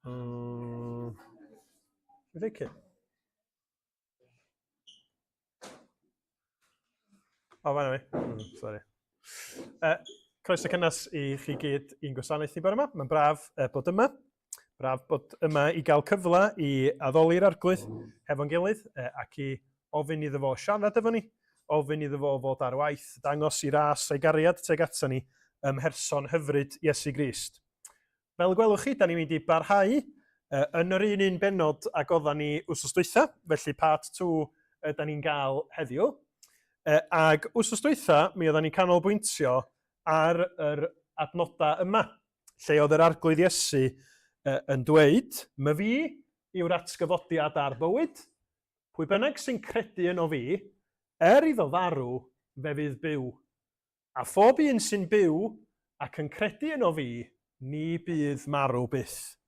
Dwi'n O, fan fi. Sorry. Croeso cynnes i chi gyd i'n gwasanaeth ni bore yma. Mae'n braf bod yma. Braf bod yma i gael cyfle i addoli'r arglwydd hefo'n gilydd ac i ofyn iddo fo siarad efo ni, ofyn iddo fo fod ar waith, dangos i ras a'i gariad tuag ato ni ym mherson hyfryd Iesu Grist. Fel y gwelwch chi, da ni'n mynd i barhau yn yr un un bennod ag oeddan ni wsos dwytha, felly part 2 da ni'n gael heddiw. Ag wsos dwytha, mi oeddan ni'n canolbwyntio ar yr adnodau yma, lle oedd yr Arglwydd Iesu yn dweud, My fi yw'r atgyfodiad a'r bywyd, pwy bynnag sy'n credu yno fi, er iddo farw, fe fydd byw. A phob un sy'n byw ac yn credu yno fi, ni bydd marw byth.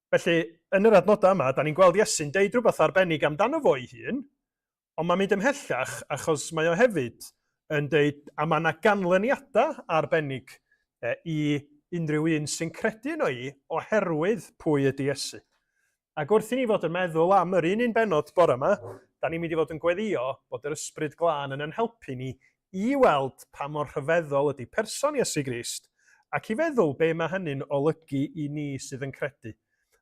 Felly, yn yr adnodau yma, da ni'n gweld Iesu'n deud rhywbeth arbennig amdano fo ei hun, ond mae'n mynd ymhellach achos mae o hefyd yn deud, a mae yna ganlyniadau arbennig i unrhyw un sy'n credu yno i oherwydd pwy ydy Iesu. Ac wrth i ni fod yn meddwl am yr un un bennod bore yma, da ni'n mynd i fod yn gweddïo bod yr Ysbryd Glân yn yn helpu ni i weld pa mor rhyfeddol ydy person Iesu Grist, ac i feddwl be mae hynny'n olygu i ni sydd yn credu.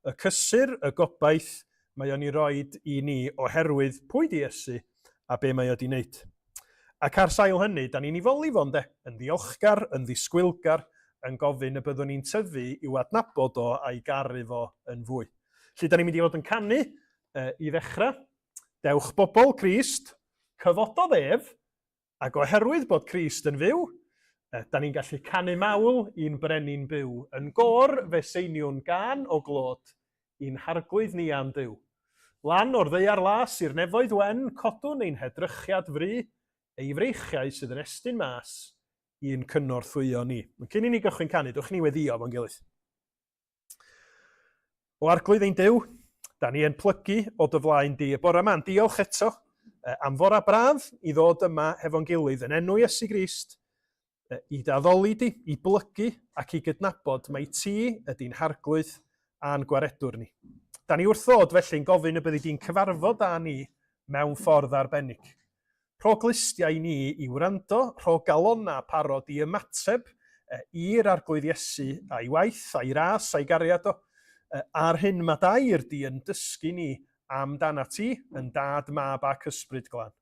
Y cysur, y gobaith, mae o'n i roid i ni oherwydd pwy di Iesu a be mae o di wneud. Ac ar sail hynny, da ni'n ei foli fo, ynde? Yn ddiolchgar, yn ddisgwylgar, yn gofyn y byddwn ni'n tyfu i'w adnabod o a'i garu fo yn fwy. Felly, da ni'n mynd i fod yn canu i ddechrau. Dewch bobl, Crist, cyfododd ef, ac oherwydd bod Crist yn fyw, da ni'n gallu canu mawl i'n brenin byw. Yn gôr fe seiniwn gân o glod i'n harglwydd ni a'n Duw. Lan o'r ddaear las i'r nefoedd wen, codwn ein hedrychiad fry, ei freichiau sydd yn estyn mas i'n cynorthwyo ni. Ond cyn i ni gychwyn canu, dwch ni weddïo efo'n gilydd. O Arglwydd ein Duw, da ni yn plygu o dy flaen di y bore yma, yn diolch eto am fora braf i ddod yma hefo'n gilydd yn enw Iesu Grist, i dy addoli di, i blygu ac i gydnabod mai ti ydy'n harglwydd a'n gwaredwr ni. Da ni wrth ddod felly'n gofyn y byddi di'n cyfarfod â ni mewn ffordd arbennig. Rho glustiau i ni i wrando, rho galonnau parod i ymateb i'r Arglwydd Iesu a'i waith, a'i ras, a'i gariad o, a'r hyn mae dair di yn dysgu ni amdanat ti, yn Dad, Mab ac Ysbryd Glân.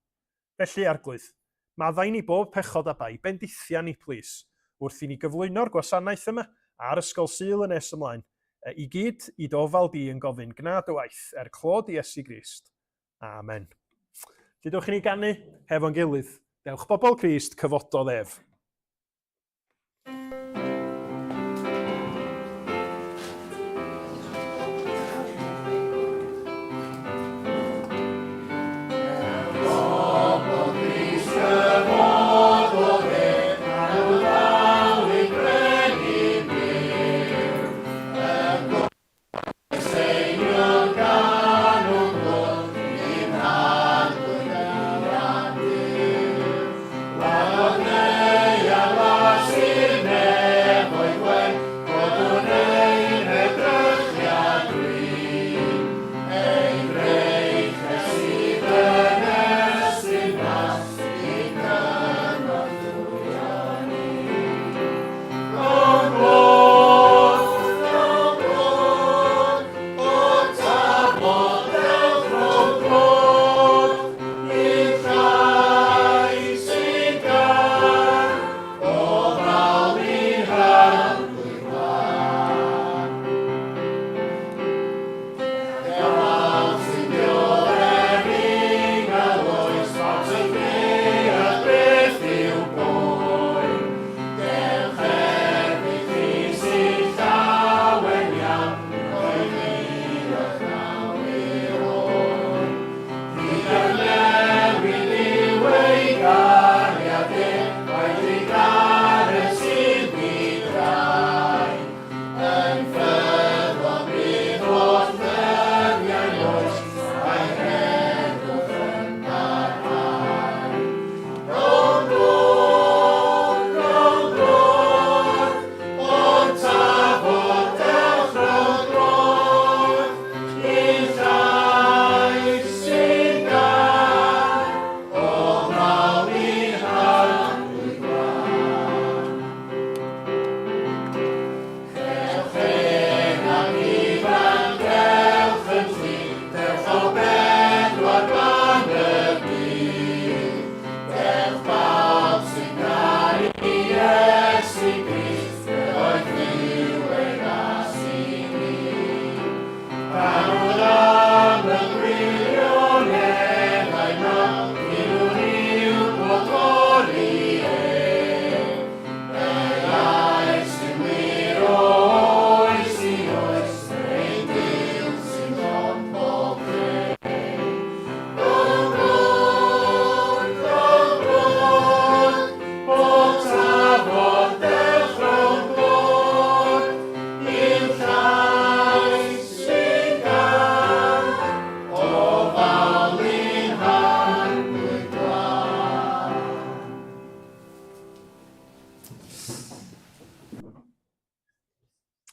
Felly, Arglwydd, maddau ni bob pechod a bai, bendithia ni, plîs, wrth i ni gyflwyno'r gwasanaeth yma, a'r Ysgol Sul yn nes ymlaen, i gyd i dy ofal di yn gofyn, gwna dy waith, er clod i Iesu Grist. Amen. Felly dewch i ni ganu hefo'n gilydd. Dewch bobl Crist, cyfododd ef.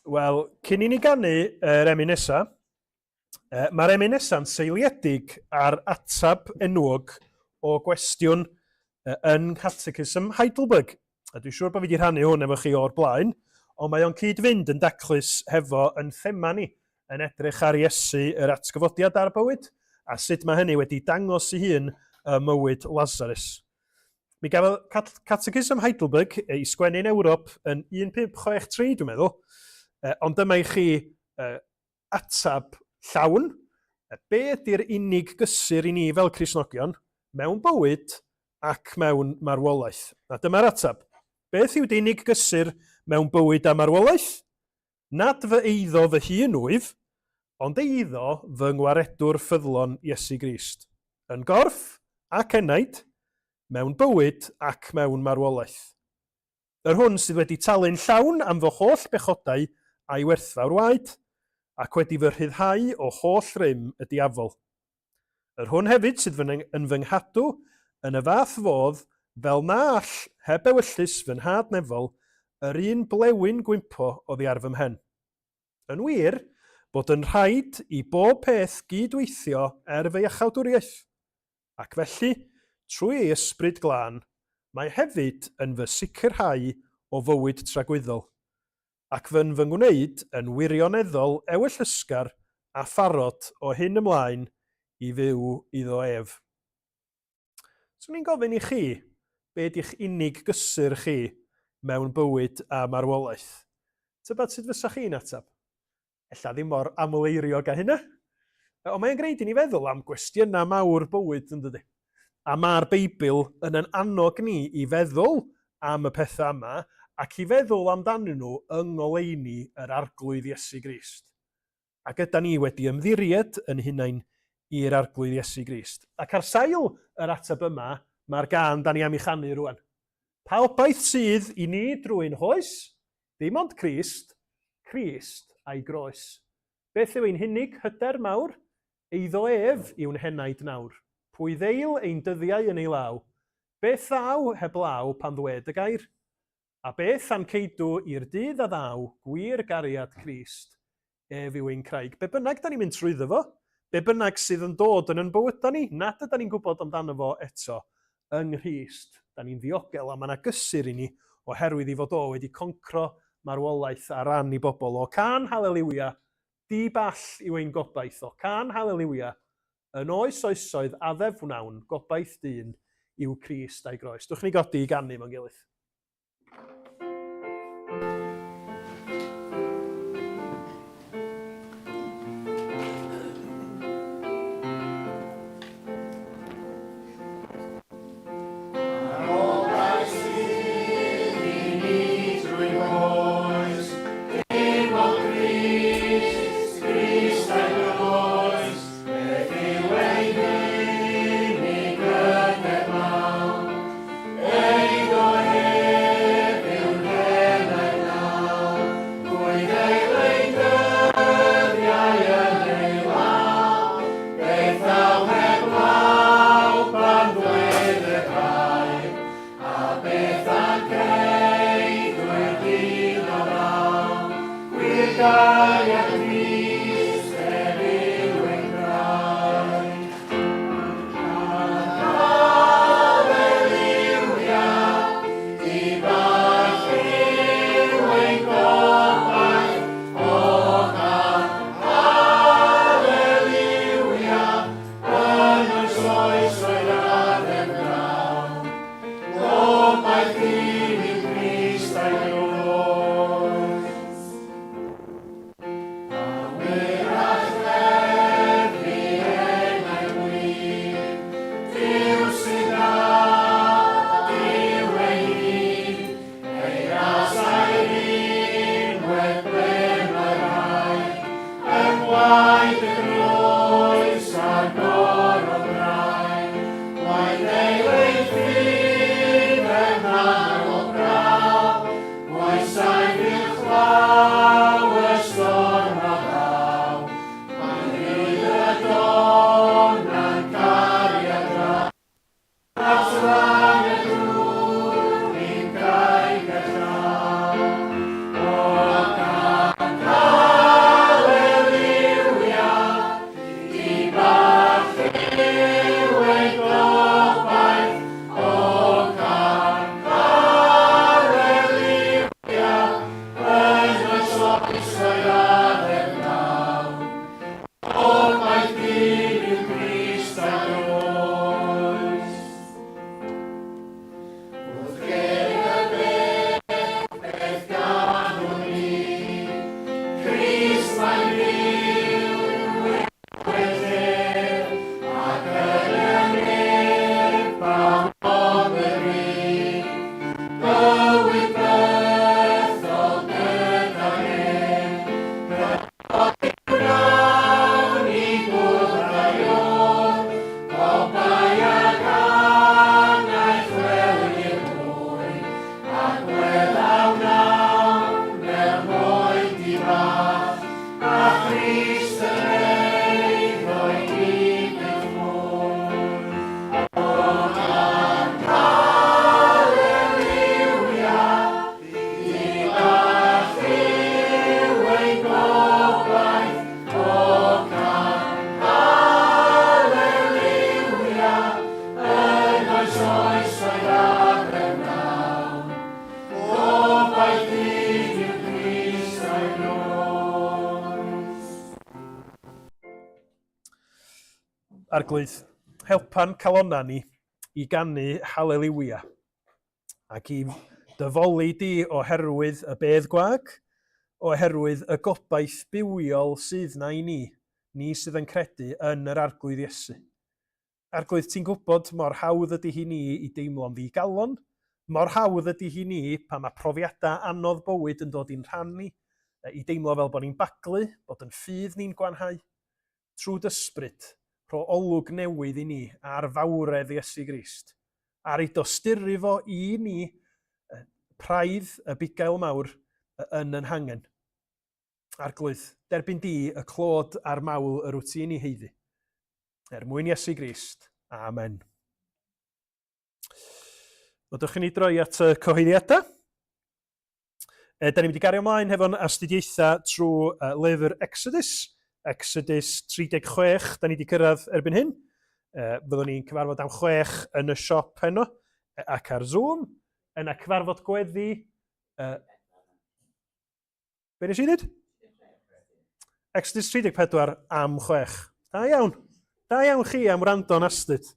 Wel, cyn i ni ganu yr emyn nesa, mae'r emyn nesa'n seiliedig ar atab enwog o gwestiwn yn Catechism Heidelberg. A dwi'n siŵr bod fi wedi rhannu hwn efo chi o'r blaen, ond mae o'n cyd-fynd yn daclus hefo yn thema ni, yn edrych ar Iesu yr atgyfodiad a'r bywyd, a sut mae hynny wedi dangos ei hun ym mywyd Lazarus. Mi gafodd Catechism Heidelberg ei sgwennu yn Ewrop yn 1563, dwi'n meddwl, ond dyma i chi ateb llawn. Be ydy'r unig gysur i ni fel Cristnogion mewn bywyd ac mewn marwolaeth? A dyma'r ateb. Beth yw dy unig gysur mewn bywyd a marwolaeth? Nad fy eiddo fy hun wyf, ond eiddo fy ngwaredwr ffyddlon Iesu Grist, yn gorff ac enaid, mewn bywyd ac mewn marwolaeth. Yr hwn sydd wedi talu'n llawn am fy holl bechodau a'i werthfawr waed, ac wedi fy rhyddhau o holl rym y diafol. Yr hwn hefyd sydd fy yn fy nghadw yn y fath fodd fel na all, heb ewyllys fy nhad nefol, yr un blewyn gwympo oddi ar fy mhen. Yn wir, bod yn rhaid i bob peth gyd-weithio er fy iachawdwriaeth. Ac felly, trwy ei Ysbryd Glân, mae hefyd yn fy sicrhau o fywyd tragwyddol, ac fy yn fy ngwneud yn wirioneddol ewyllysgar a pharod o hyn ymlaen i fyw iddo ef. Swn i'n gofyn i chi, be ydy'ch unig gysur chi mewn bywyd a marwolaeth? Tybed sut fysa chi'n ateb? Ella ddim mor aml-eiriog â hynna. Ond mae'n gwneud i ni feddwl am gwestiynau mawr bywyd, yn dydy? A mae'r Beibl yn yn annog ni i feddwl am y pethau yma ac i feddwl amdanyn nhw yng ngoleuni yr Arglwydd Iesu Grist. Ac yda ni wedi ymddiried yn hunain i'r Arglwydd Iesu Grist. Ac ar sail yr ateb yma, mae'r gân da ni am ei chanu rwan. Pa obaith sydd i ni drwy'n hoes? Dim ond Crist, Crist a'i groes. Beth yw ein hunig hyder mawr? Eiddo ef yw'n henaid nawr. Pwy ddeil ein dyddiau yn ei law? Beth ddaw heb law pan ddwed y gair? A beth a'n ceidw i'r dydd a ddaw, gwir gariad Crist, ef yw ein craig. Be bynnag da ni'n mynd trwyddo fo, be bynnag sydd yn dod yn yn bywydau ni, nad yda ni'n gwybod amdano fo eto, yng Nghrist, da ni'n ddiogel a mae yna gysur i ni oherwydd i fod o wedi concro marwolaeth ar ran i bobl. O cân haleliwia, di ball yw ein gobaith, o cân haleliwia, yn oes oesoedd addef wnawn, gobaith dyn yw Crist a'i groes. Dwch ni godi i ganu mewn gilydd. Daeth hyd i'r Crist a'i groes. Arglwydd, helpa'n calonna ni i ganu haleliwia ac i dyfoli di oherwydd y bedd gwag, oherwydd y gobaith bywiol sydd na i ni, ni sydd yn credu yn yr Arglwydd Iesu. Arglwydd, ti'n gwybod mor hawdd ydy hi ni i deimlo'n ddi-galon, mor hawdd ydy hi ni pan mae profiadau anodd bywyd yn dod i'n rhan ni, i deimlo fel bod ni'n baglu, bod yn ffydd ni'n gwanhau. Trwy d'ysbryd, rho olwg newydd i ni ar fawredd Iesu Grist, ar ei dosturi fo i ni, praidd y bugail mawr yn yn hangen. Arglwydd, derbyn di y clod a'r mawl yr wyt ti'n ei haeddu. Er mwyn Iesu Grist. Amen. Wel, dewch i ni droi at y cyhoeddiadau. E, da ni'n mynd i gario ymlaen hefo'n astudiaethau trwy lyfr Exodus. Exodus 36, da ni wedi cyrraedd erbyn hyn. E, fyddwn ni'n cyfarfod am chwech yn y siop heno ac ar Zoom. Yna cyfarfod gweddi. E, Be nes i ddweud? Exodus 34 am 6. Da iawn. Da iawn chi am wrando'n astud.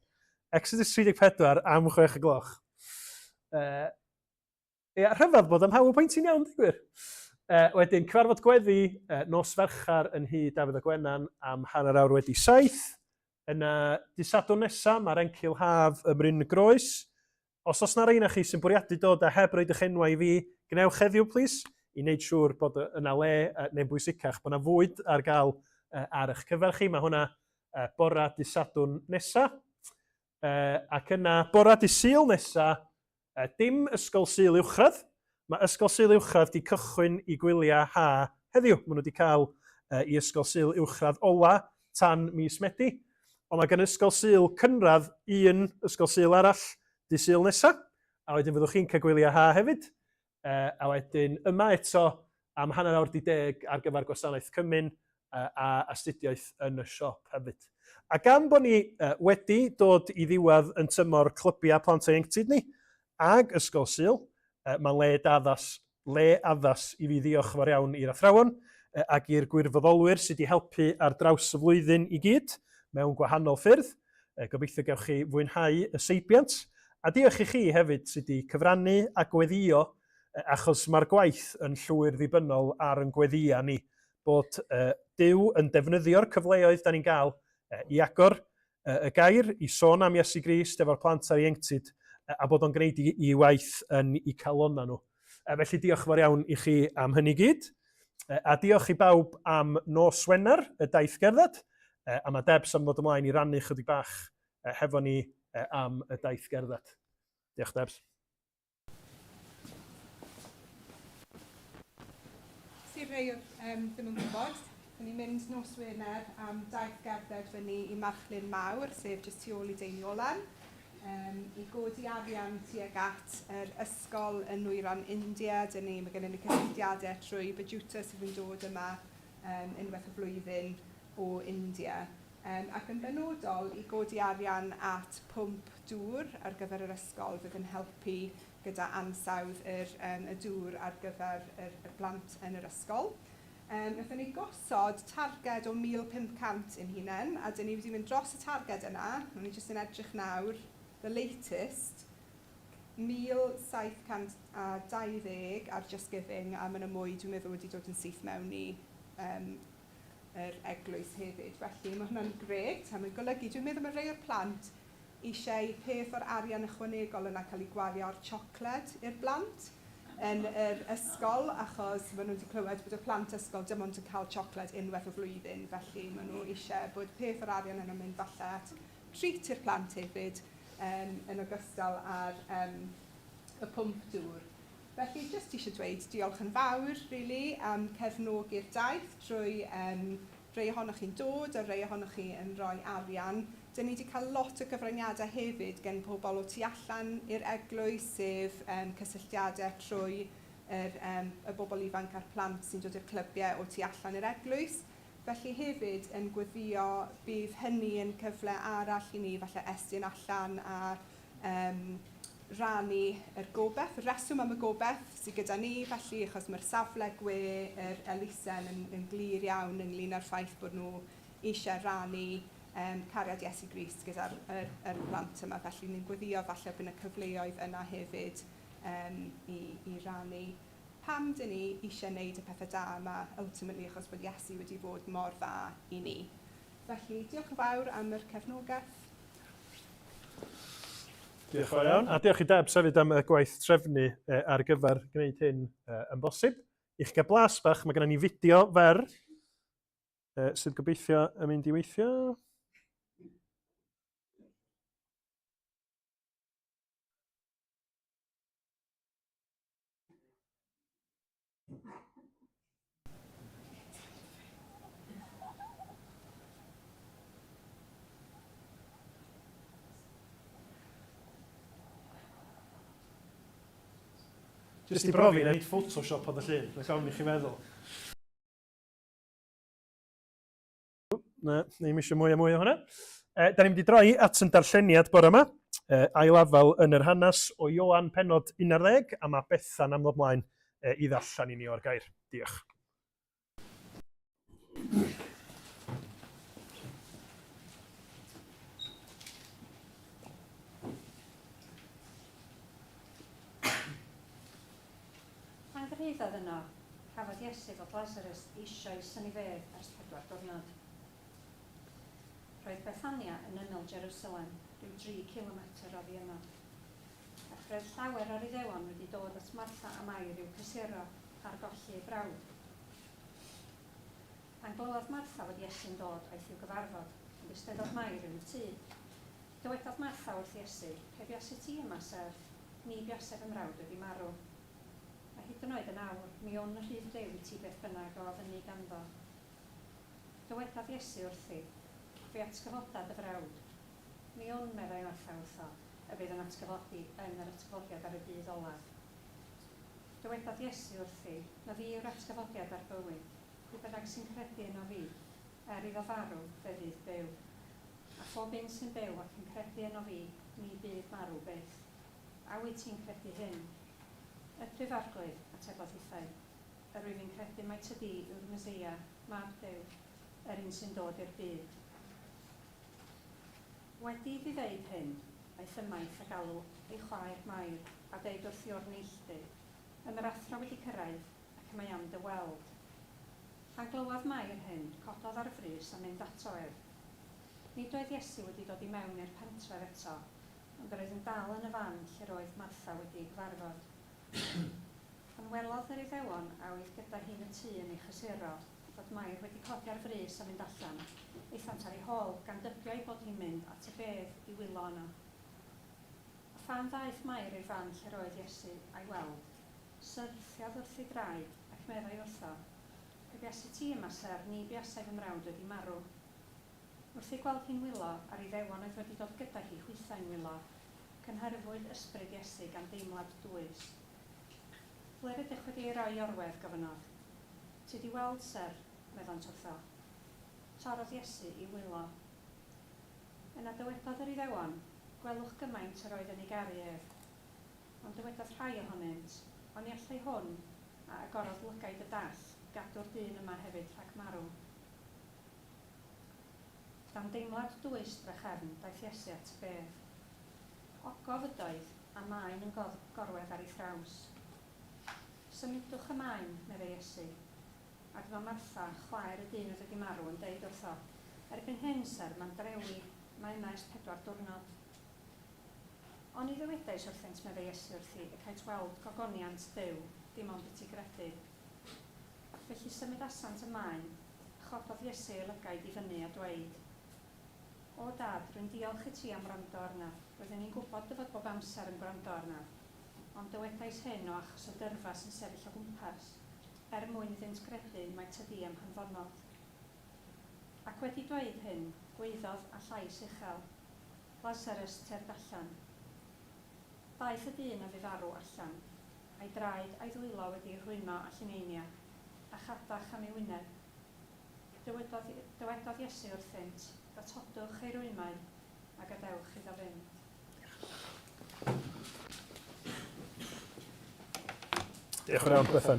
Exodus 34 am 6 y gloch. Uh, ia, rhyfedd bod am PowerPoint i'n iawn, digwyr. Uh, wedyn, cyfarfod gweddi uh, nos Fercher yn hy Dafydd a Gwenan am 7:30. Yna, dydd Sadwrn nesaf, mae'r encil haf ym Mryn y Groes. Os oes 'na rei 'na chi sy'n bwriadu dod a heb roid eich enwau i fi, gwnewch heddiw plîs, i wneud siŵr bod yna le, neu'n bwysicach, bod 'na fwyd ar gael ar eich cyfer chi. Mae hwnna bora dydd Sadwrn nesa. Ac yna bora dydd Sul nesa, dim Ysgol Sul Uwchradd. Mae Ysgol Sul Uwchradd 'di cychwyn i gwyliau ha heddiw. Maen nhw wedi cael i Ysgol Sul Uwchradd ola tan mis Medi. Ond mae gan Ysgol Sul Cynradd un Ysgol Sul arall dydd Sul nesa, a wedyn fyddwch chi'n cael gwyliau ha hefyd. E, a wedyn yma eto am 10:30 ar gyfer gwasanaeth cymun a astudiaeth yn y siop hefyd. A gan bod ni wedi dod i ddiwedd yn tymor clybiau plant ieuenctid ni, ag Ysgol Sul, mae'n le da addas le addas i fi ddiolch yn fawr iawn i'r athrawon ac i'r gwirfoddolwyr sydd wedi helpu ar draws y flwyddyn i gyd mewn gwahanol ffyrdd. Gobeithio gewch chi fwynhau y seibiant. A diolch i chi hefyd sydd wedi cyfrannu a gweddïo, achos mae'r gwaith yn llwyr ddibynnol ar yn gweddïau ni, bod Duw yn defnyddio'r cyfleoedd da ni'n gael i agor y gair, i sôn am Iesu Grist efo'r plant a'r ieuenctid, a bod o'n gwneud i, i waith yn eu calonnau nhw. Felly diolch yn fawr iawn i chi am hynny gyd. A diolch i bawb am nos Wener, y daith gerdded, a mae Debs am ddod ymlaen i rannu chydig bach hefo ni am y daith gerdded. Diolch, Debs. Sy'n rhai o'r um, ddim yn gwybod, dyn ni'n mynd nos Wener am daith gerdded fyny i Marchlyn Mawr, sef jyst tu ôl i Deiniolen, um, i godi arian tuag at yr ysgol yn Nwyran India. Dyn ni, mae gennym ni cysylltiadau trwy Bajuta sydd yn dod yma um, unwaith y flwyddyn o India. Um, ac yn benodol i godi arian at pwmp dŵr ar gyfer yr ysgol fydd yn helpu gyda ansawdd yr, um, y dŵr ar gyfer yr, y plant yn yr ysgol. Um, wnaethon ni gosod targed o 1,500 yn hunain, a dyn ni wedi mynd dros y targed yna. O'n i jyst yn edrych nawr, the latest, 1,720 ar Just Giving, a mae yna mwy, dwi'n meddwl, wedi dod yn syth mewn i um, yr eglwys hefyd. Felly mae hwnna'n grêt a mae'n golygu, dwi'n meddwl mae rhai o'r plant eisiau peth o'r arian ychwanegol yna cael ei gwario ar siocled i'r blant yn yr ysgol achos maen nhw wedi clywed bod y plant ysgol dim ond yn cael siocled unwaith y flwyddyn felly maen nhw eisiau bod peth o'r arian yna'n mynd falle at treat i'r plant hefyd um, yn ogystal â'r um, y pwmp dŵr. Felly, jyst eisiau dweud diolch yn fawr, rili, am cefnogi'r daith trwy um, rhai ohonoch chi'n dod a rhai ohonoch chi yn rhoi arian. Dyn ni wedi cael lot o gyfraniadau hefyd gen pobl o tu allan i'r eglwys, sef um, cysylltiadau trwy yr, um, y bobl ifanc a'r plant sy'n dod i'r clybiau o tu allan i'r eglwys. Felly hefyd yn gweddio bydd hynny yn cyfle arall i ni falle estyn allan a um, rannu yr gobeith, y reswm am y gobeith sydd gyda ni, felly achos mae'r safle gwe yr elusen yn, yn glir iawn ynglyn â'r ffaith bod nhw eisiau rannu um, cariad Iesu Grist gyda'r yr, yr plant yma. Felly ni'n gweddio falle bod yna cyfleoedd yna hefyd um, i, i rannu pam dyn ni eisiau gwneud y pethau da yma ultimately achos bod Iesu wedi bod mor dda i ni. Felly diolch yn fawr am yr cefnogaeth. Diolch yn fawr iawn. A diolch i Debs hefyd am y gwaith trefnu ar gyfer gwneud hyn yn bosib. I chi gael blas bach, mae gennym ni fideo fer sydd gobeithio yn mynd i weithio. Jyst i brofi, nid Photoshop oedd y llun, rhaid ofn i chi feddwl. Na, ni'n eisiau mwy a mwy o hwnna. E, da ni'n mynd i droi at yn darlleniad bore yma. E, ail afal yn yr hanes o Ioan penod 11, a mae Bethan am ddod mlaen e, i ddarllen i ni o'r gair. Diolch. Pan gyrhaeddodd yno, cafodd Iesu fod Lasarus eisoes yn ei fedd ers pedwar diwrnod. Roedd Bethania yn ymyl Jerusalem, rhyw dri cilometr oddi yno. Ac roedd llawer o'r Iddewon wedi dod at Martha a Mair i'w cysuro ar golli eu brawd. Pan glywodd Martha fod Iesu'n dod, aeth i'w gyfarfod, ond eisteddodd Mair yn y tŷ. Dywedodd Martha wrth Iesu, Pe buaset ti yma, Syr, ni buasai fy mrawd wedi marw. A hyd yn oed yn awr, mi wn y rhydd Duw i ti beth bynnag o ofynnu ganddo. Dywedodd Iesu wrthi, Fe atgyfoda dy frawd. Mi wn, meddai Martha wrtho, y bydd yn atgyfodi yn yr atgyfodiad ar y dydd olaf. Dywedodd Iesu wrthi, Na fi yw'r atgyfodiad a'r bywyd. Pwy bynnag sy'n credu ynof fi, er iddo farw, fe fydd byw. A phob un sy'n byw ac yn credu ynof fi, ni bydd marw byth. A wyt ti'n credu hyn? Ydwyf, Arglwydd, atebodd hithau. Yr wyf i'n credu mai tydi yw'r Meseia, Mab Duw, yr un sy'n dod i'r byd. Wedi iddi ddeud hyn, aeth ymaith a galw ei chwaer Mair, a deud wrthi o'r neilltu, Y mae'r Athro wedi cyrraedd, ac y mae am dy weld. Pan glywodd Mair hyn, cododd ar frys a mynd ato ef. Nid oedd Iesu wedi dod i mewn i'r pentref eto, ond yr oedd yn dal yn y fan lle'r oedd Martha wedi ei gyfarfod. Pan welodd yr Iddewon a oedd gyda hi'n y tŷ yn ei chysuro, fod Mair wedi codi ar frys a mynd allan, aethant ar ei hôl, gan dybio ei bod hi'n mynd at y bedd i wylo yno. A phan ddaeth Mair i'r fan lle'r oedd Iesu a'i weld, syrthiodd wrth ei draed, ac meddai wrtho, Pe buaset ti yma, Syr, ni buasai fy mrawd wedi marw. Wrth ei gweld hi'n wylo, a'r Iddewon oedd wedi dod gyda hi hwythau'n wylo, cynhyrfwyd ysbryd Iesu gan deimlad dwys. Ble rydych wedi ei roi i orwedd? gofynnodd. Tyd i weld, Syr, meddant wrtho. Torrodd Iesu i wylo. Yna dywedodd yr Iddewon, Gwelwch gymaint yr oedd yn ei garu ef. Ond dywedodd rhai ohonynt, Oni allai hwn, a agorodd lygaid y dall, gadw'r dyn yma hefyd rhag marw? Dan deimlad dwys drachefn, daeth Iesu at y bedd. Ogof ydoedd, a maen yn gorwedd ar ei thraws. Symudwch y maen, meddai Iesu. A dyma Martha, chwaer y dyn oedd wedi marw, yn deud wrtho, Erbyn hyn, syr, mae'n drewi, mae yma ers pedwar diwrnod. Oni ddywedais wrthynt, meddai Iesu wrthi, y caent weld gogoniant Duw, dim ond i ti gredu. Felly symudasant y maen, a chododd Iesu ei lygaid i fyny a dweud, O Dad, rwy'n diolch i ti am wrando arnaf. Roeddwn i'n gwybod dy fod bob amser yn gwrando arnaf. Ond dywedais hyn o achos y dyrfa sy'n sefyll o gwmpas, er mwyn iddynt gredu mai tydi a'm hanfonodd. Ac wedi dweud hyn, gwaeddodd â llais uchel, Lasarus, tyrd allan. Daeth y dyn a fu farw allan, a'i draed a'i ddwylo wedi eu rhwymo â llineiniau, a chadach am ei wyneb. Dywedodd, dywedodd Iesu wrthynt, Datodwch ei rwymau, a gadewch iddo fynd. Diolch yn iawn, Bethan.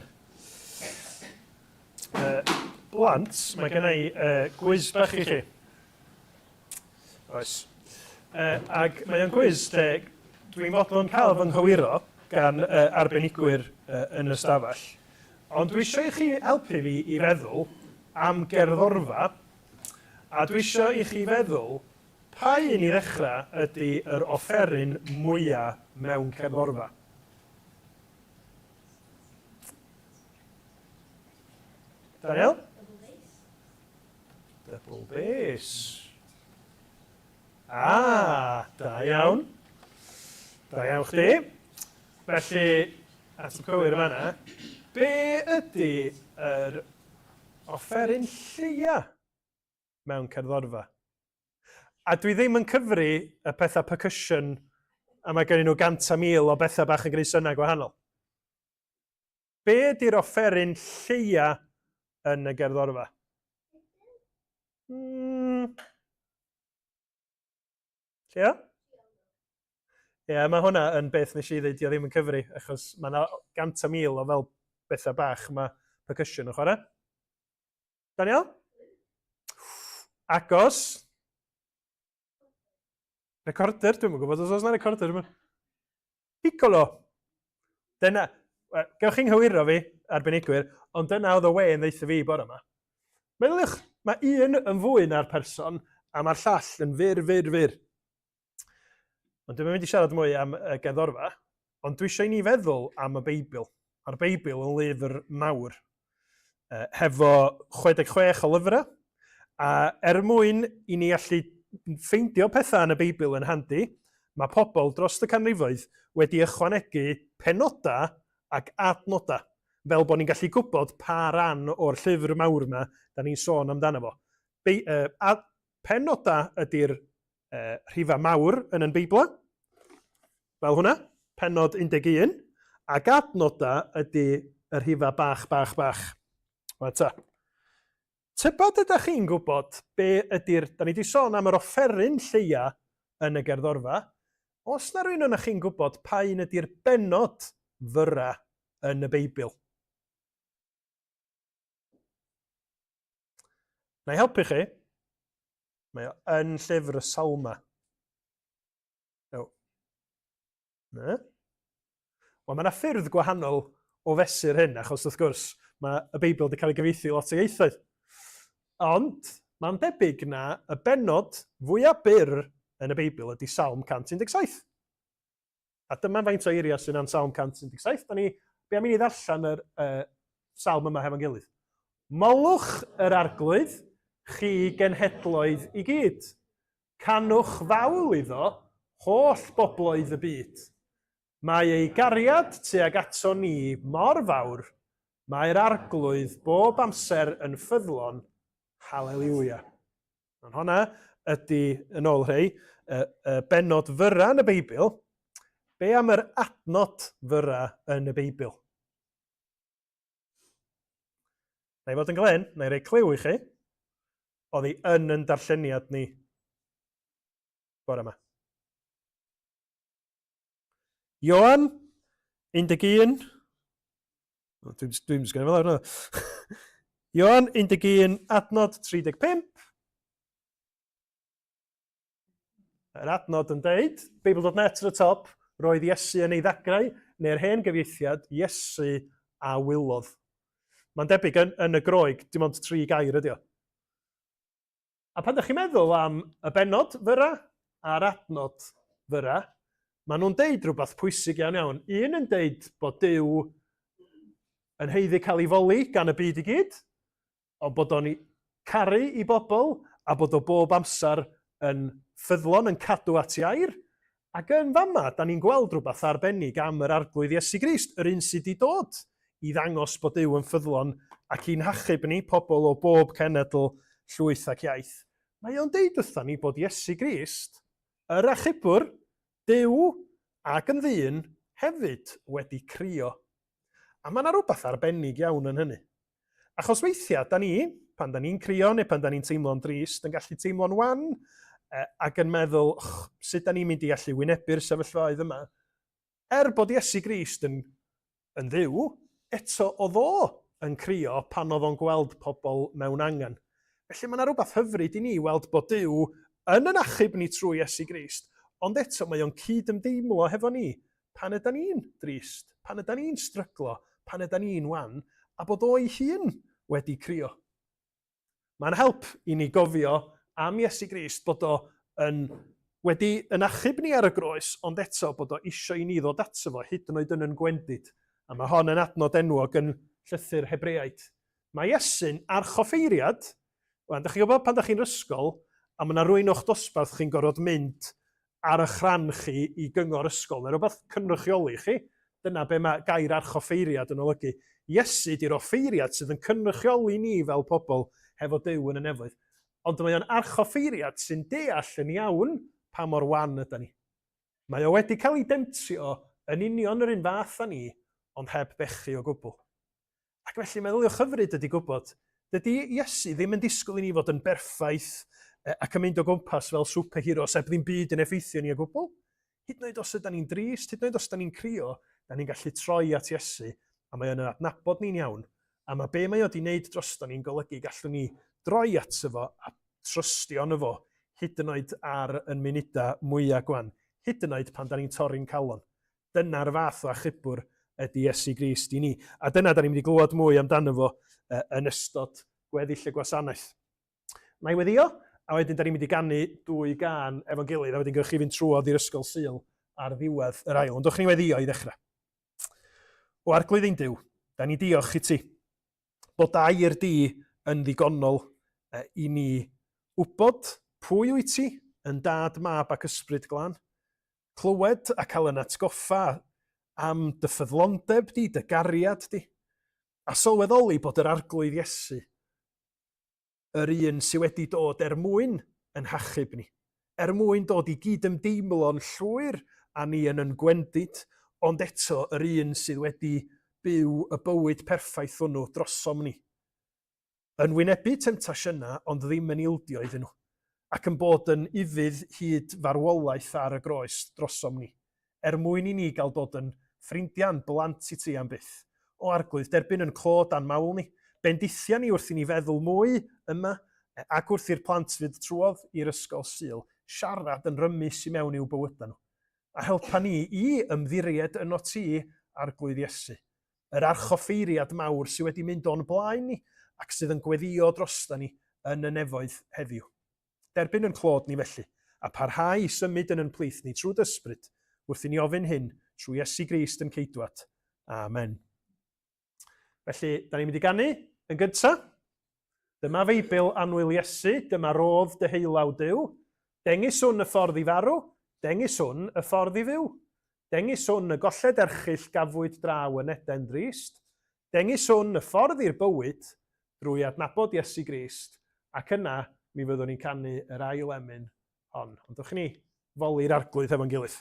Uh, blant, mae gen i uh, gwiz bach i chi. Oes. Uh, ac mae o'n gwiz lle dwi'n fodlon cael fy nghywiro gan uh, arbenigwyr uh, yn y stafell. Ond dwi eisiau i chi helpu fi i feddwl am gerddorfa, a dwi eisiau i chi feddwl pa un i ddechrau ydy yr offeryn mwyaf mewn cerddorfa. Daniel? Double bass. Double bass. Ah, da iawn. Da iawn chdi. Felly, ateb cywir yma na. Be ydy yr offeryn lleia mewn cerddorfa? A dwi ddim yn cyfri y pethau percussion a mae gen nhw 100,000 o bethau bach yn gwneud synnau gwahanol. Be ydy'r offeryn lleia yn y gerddorfa? Lleia? Ie, yeah, mae hwnna yn beth nes i ddweud, dio ddim yn cyfri, achos mae yna 100,000 o fel bethau bach mae percussion yn chwarae. Daniel? Agos. Recorder, dwi'm yn gwybod os oes yna recorder yma. Piccolo. Dyna, gewch chi'n nghywiro fi, arbenigwyr, ond dyna oedd y we yn ddeutha fi bore yma. Meddyliwch, mae un yn fwy na'r person, a mae'r llall yn fyr, fyr, fyr. Ond dwi'm yn mynd i siarad mwy am y gerddorfa, ond dwi eisiau i ni feddwl am y Beibl. Mae'r Beibl yn lyfr mawr, hefo 66 o lyfrau, a er mwyn i ni allu ffeindio pethau yn y Beibl yn handi, mae pobl dros y canrifoedd wedi ychwanegu penodau ac adnodau, fel bod ni'n gallu gwybod pa ran o'r llyfr mawr yma da ni'n sôn amdano fo. Be, uh, penodau ydy'r rhifau mawr yn yn Beiblau, fel hwnna, pennod 11, ac adnodau ydy y rhifau bach, bach, bach. Wel ta. Tybed ydych chi'n gwybod be ydy'r... Da ni wedi sôn am yr offeryn lleia yn y gerddorfa. Os na rwy'n yna chi'n gwybod pa un ydy'r bennod fyra yn y Beibl? Na i helpu chi. Mae o yn llyfr y Salma. No. Na. Wel, mae yna ffyrdd gwahanol o fesur hyn, achos wrth gwrs, mae y Beibl wedi cael ei gyfieithu i lot o ieithoedd. Ond, mae'n debyg na y bennod fwyaf byr yn y Beibl ydy Salm 117. A dyma faint o eiriau sy'n am Salm 117. Da ni, be am i ni ddarllen yr uh, salm yma hefo'n gilydd. Molwch yr arglwydd, chi genhedloedd i gyd. Canwch fawl iddo, holl bobloedd y byd. Mae ei gariad tuag ato ni mor fawr, mae'r arglwydd bob amser yn ffyddlon, haleliwia. Ond honna ydy, yn ôl rhei, y, y bennod fyra yn y Beibl. Be am yr adnod fyra yn y Beibl? Na i fod yn glen, na i roi cliw i chi. Oedd hi yn yn darlleniad ni bore yma. Ioan, 11. Dwi'n dwi sgwennu fel arno. Ioan, 11, adnod 35. Yr adnod yn deud, Beibl.net ar y top, roedd Iesu yn ei ddagrau, neu'r hen gyfieithiad, Iesu a wylodd. Mae'n debyg yn, yn y Groeg, dim ond tri gair ydi o. A pan ydych chi'n meddwl am y bennod fyra a'r adnod fyra, maen nhw'n deud rhywbeth pwysig iawn iawn. Un yn deud bod Duw yn haeddu cael ei foli gan y byd i gyd, ond bod o'n caru i bobl a bod o bob amser yn ffyddlon, yn cadw at ei air. Ac yn fama, da ni'n gweld rhywbeth arbennig am yr Arglwydd Iesu Grist, yr un sydd wedi dod i ddangos bod Duw yn ffyddlon ac i'n hachub ni, pobl o bob cenedl, llwyth ac iaith. Mae o'n deud wrthon ni bod Iesu Grist, yr achubwr, Duw ac yn ddyn, hefyd wedi crio. A mae yna rhywbeth arbennig iawn yn hynny. Achos weithiau, da ni, pan da ni'n crio neu pan da ni'n teimlo'n drist, yn gallu teimlo'n wan ac yn meddwl, sut da ni'n mynd i allu wynebu'r sefyllfaoedd yma? Er bod Iesu Grist yn, yn ddiw, Eto, oedd o yn crio pan oedd o'n gweld pobl mewn angen. Felly mae yna rhywbeth hyfryd i ni weld bod Duw yn yn achub ni trwy Iesu Grist, ond eto mae o'n cyd-ymdeimlo hefo ni pan ydan ni'n drist, pan ydan ni'n stryglo, pan ydan ni'n wan, a bod o'i hun wedi crio. Mae'n help i ni gofio am Iesu Grist bod o yn wedi yn achub ni ar y groes, ond eto bod o isio i ni ddod ato fo, hyd yn oed yn yn gwendid. A mae hon yn adnod enwog yn llythyr Hebreaid. Mae Iesu'n archoffeiriad. Wan, dych chi'n gwybod pan dych chi'n ysgol, a mae yna rwy'n o'ch dosbarth chi'n gorfod mynd ar eich rhan chi i gyngor ysgol neu rhywbeth cynrychioli chi. Dyna be mae gair archoffeiriad yn olygu. Iesu di'r offeiriad sydd yn cynrychioli ni fel pobl hefo Duw yn y nefoedd. Ond mae o'n archoffeiriad sy'n deall yn iawn pa mor wan yda ni. Mae o wedi cael ei demtio yn union yr un fath â ni, ond heb bechu o gwbl. Ac felly meddyliwch hyfryd ydy gwybod, dydy Iesu ddim yn disgwyl i ni fod yn berffaith ac yn mynd o gwmpas fel superheroes heb ddim byd yn effeithio ni o gwbl. Hyd yn oed os ydy ni'n drist, hyd yn oed os ydy ni'n crio, da ni'n gallu troi at Iesu a mae o'n adnabod ni'n iawn. A mae be mae o wedi wneud drosto ni'n golygu gallwn ni droi ato fo a trystio yno fo, hyd yn oed ar yn munudau mwyaf gwan, hyd yn oed pan da ni'n torri'n calon. Dyna'r fath o achubwr ydy Iesu Grist i ni. A dyna da ni'n mynd i glywed mwy amdano fo yn ystod gweddill y gwasanaeth. Na i weddio, a wedyn da ni'n mynd i ganu dwy gân efo'n gilydd, a wedyn gewch chi fynd trwodd i'r ysgol Sul ar ddiwedd yr ail. Ond dwch ni weddio i ddechrau. O Arglwydd ein Duw, da ni diolch i ti bod air di yn ddigonol i ni wybod pwy wyt ti, yn dad, mab ac ysbryd glân. Clywed a cael yn atgoffa am dy ffyddlondeb di, dy gariad di, a sylweddoli bod yr Arglwydd Iesu, yr un sydd wedi dod er mwyn yn hachub ni, er mwyn dod i gyd-ymdeimlo'n llwyr â ni yn yn gwendid, ond eto yr un sydd wedi byw y bywyd perffaith hwnnw drosom ni. Yn wynebu temtasiynau ond ddim yn ildio iddyn nhw, ac yn bod yn ufudd hyd farwolaeth ar y groes drosom ni, er mwyn i ni gael dod yn ffrindiau, yn blant i ti am byth. O Arglwydd, derbyn yn clod a'n mawl ni. Bendithia ni wrth i ni feddwl mwy yma, ac wrth i'r plant fynd trwodd i'r ysgol Sul, siarad yn rymus i mewn i'w bywydau nhw. A helpa ni i ymddiried ynot ti, Arglwydd Iesu. yr archoffeiriad mawr sydd wedi mynd o'n blaen ni ac sydd yn gweddïo drosta ni yn y nefoedd heddiw. Derbyn yn clod ni felly, a parhau i symud yn yn plith ni trwy d'ysbryd, wrth i ni ofyn hyn trwy Iesu Grist yn Ceidwad. Amen. Felly, da ni'n mynd i ganu yn gyntaf. Dyma Feibl annwyl Iesu, dyma rodd deheulaw Duw. Dengys hwn y ffordd i farw, dengys hwn y ffordd i fyw. Dengys hwn y golled erchyll gafwyd draw yn Eden drist. Dengys hwn y ffordd i'r bywyd drwy adnabod Iesu Grist, ac yna mi fyddwn ni'n canu yr ail emyn hon. Ond dewch i ni foli'r Arglwydd hefo'n gilydd.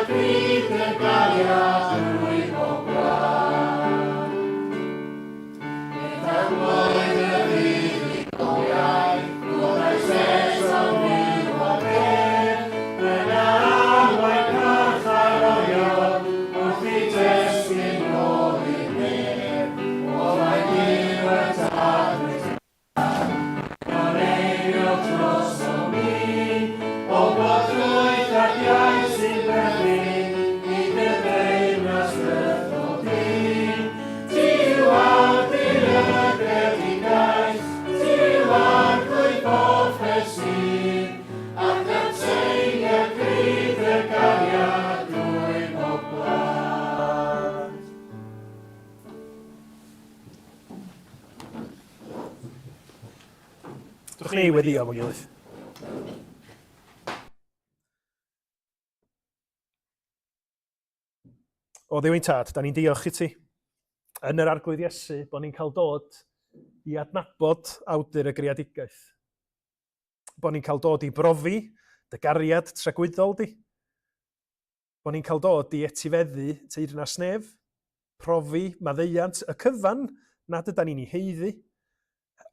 cryd y gariad drwy bob gwlad. Gyda'r mwyn y fuddugoliaeth, Codais eto'n fyw o'r bedd, Yn arwain carcharorion Wrth i destun nôl i'r nef. O mae Duw y Tad wyt Gan eiriol drosom ni, O bod llwyth ac iaith sy'n perthyn i dy deyrnas fythol di. Ti yw awdur y greadigaeth, ti yw arglwydd pob peth sydd, ac atseinia gri dy gariad drwy bob gwlad. Dwch ni weddio efo'n gilydd. O Dduw ein tad, da ni'n diolch i ti yn yr Arglwydd Iesu bod ni'n cael dod i adnabod awdur y greadigaeth. Bod ni'n cael dod i brofi dy gariad tragwyddol di. Bod ni'n cael dod i etifeddu teyrnas nef, profi maddeuant y cyfan nad ydan ni'n ei haeddu,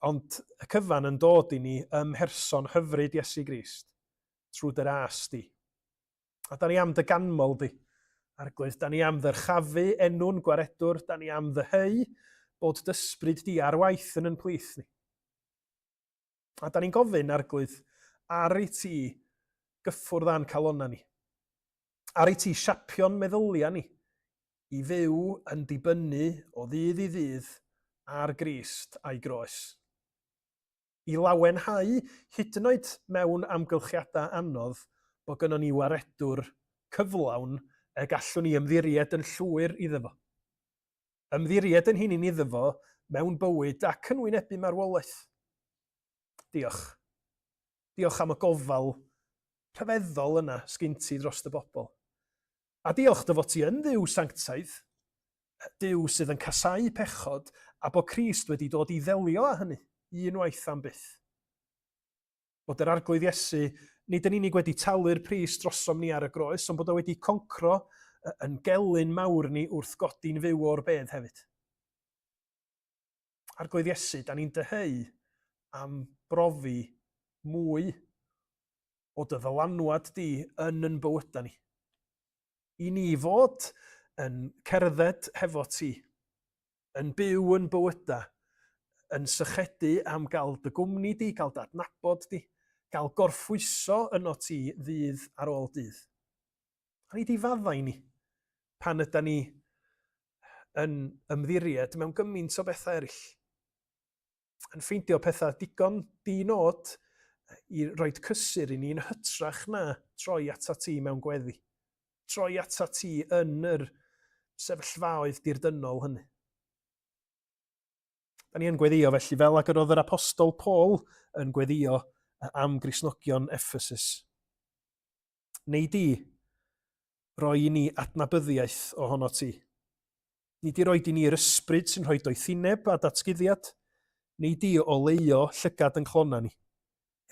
ond y cyfan yn dod i ni ym mherson hyfryd Iesu Grist, trwy dy ras di. A da ni am dy ganmol di, Arglwydd, da ni am ddyrchafu enw'n gwaredwr, da ni am ddyheu bod d'ysbryd di ar waith yn yn plith ni. A da ni'n gofyn, Arglwydd, ar i ti gyffwrdd â'n calonnau ni, ar i ti siapio'n meddyliau ni i fyw yn dibynnu o ddydd i ddydd ar Grist a'i groes. I lawenhau, hyd yn oed mewn amgylchiadau anodd, bod gynnon ni waredwr cyflawn y gallwn ni ymddiried yn llwyr iddo fo. Ymddiried yn hunain iddo fo mewn bywyd ac yn wynebu marwolaeth. Diolch. Diolch am y gofal rhyfeddol yna sgin ti dros dy bobl. A diolch dy fod ti yn Dduw sanctaidd, Duw sydd yn casáu pechod, a bod Crist wedi dod i ddelio â hynny, unwaith am byth. Bod yr Arglwydd Iesu nid yn unig wedi talu'r pris drosom ni ar y groes, ond bod o wedi concro yn gelyn mawr ni wrth godi'n fyw o'r bedd hefyd. Arglwydd Iesu, da ni'n dyheu am brofi mwy o dy ddylanwad di yn yn bywydau ni. I ni fod yn cerdded hefo ti, yn byw yn bywyda, yn sychedu am gael dy gwmni di, gael dy adnabod di, gael gorffwyso yno ti ddydd ar ôl dydd. A ni di faddau ni pan yda ni yn ymddiried mewn gymaint o bethau eraill. Yn ffeindio pethau digon di-nod i roed cysur i ni yn hytrach na troi atat ti mewn gweddi. Troi atat ti yn yr sefyllfaoedd dirdynnol hynny. Da ni yn gweddio felly fel ag yr oedd yr apostol Paul yn gweddio am Gristnogion Ephesus. Neu di roi i ni adnabyddiaeth ohono ti. Nid di roed i ni yr ysbryd sy'n rhoi doethineb a datguddiad, neu di oleuo llygad yn clona ni,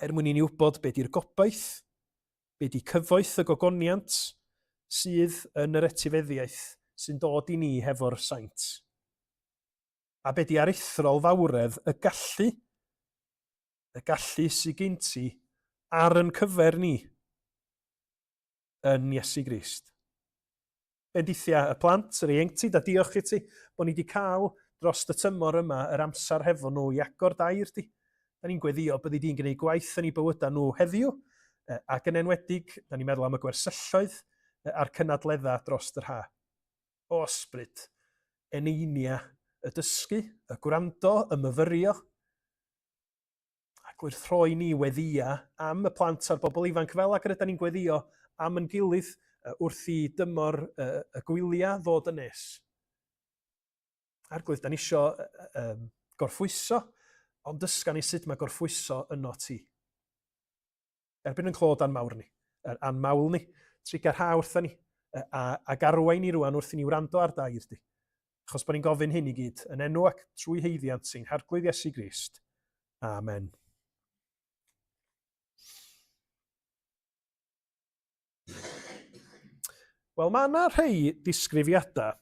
er mwyn i ni wybod be di'r gobaith, be di cyfoeth y gogoniant sydd yn yr etifeddiaeth sy'n dod i ni hefo'r saint. A be di aruthrol fawredd y gallu, y gallu sy gin ti ar yn cyfer ni yn Iesu Grist. Bendithia y plant, yr ieuenctid, a diolch i ti bod ni wedi cael dros y tymor yma yr amser hefo nhw i agor dair di. Da ni'n gweddio byddi di'n gwneud gwaith yn eu bywydau nhw heddiw, ac yn enwedig, da ni'n meddwl am y gwersylloedd a'r cynadleddau dros yr ha. O ysbryd, eneinia y dysgu, y gwrando, y myfyrio, ac wrth rhoi ni weddïa am y plant a'r bobl ifanc fel ag yr ydan ni'n gweddio am yn gilydd wrth i dymor y gwyliau ddod yn nes. Arglwydd, da ni isio um, gorffwyso, ond dysga ni sut mae gorffwyso yno ti. Erbyn yn clod a'n mawr ni, a'n mawl ni, trugarha wrtha ni, a, ac arwain ni rwan wrth i ni wrando ar dair di. Achos bod ni'n gofyn hyn i gyd, yn enw ac trwy haeddiant ein Harglwydd Iesu Grist. Amen. Wel, mae yna rhai disgrifiadau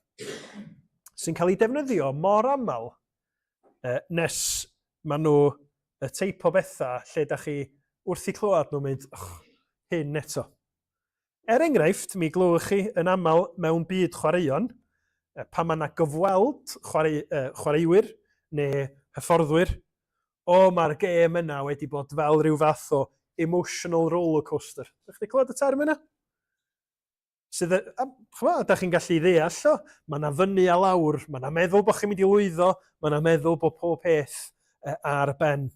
sy'n cael eu defnyddio mor aml nes maen nhw y teip o bethau lle da chi wrth i clywed nhw'n mynd, oh, hyn eto. Er enghraifft, mi glywch chi yn aml mewn byd chwaraeon, pan mae yna gyfweld chwarae, chwaraewyr neu hyfforddwyr, o, mae'r gêm yna wedi bod fel rhyw fath o emotional rollercoaster. Ydych chi wedi clywed y term yna? Sydd, a, chymod, da chi'n gallu ddeall o, mae yna fyny a lawr, mae yna meddwl bod chi'n mynd i lwyddo, mae yna meddwl bod pob peth ar ben.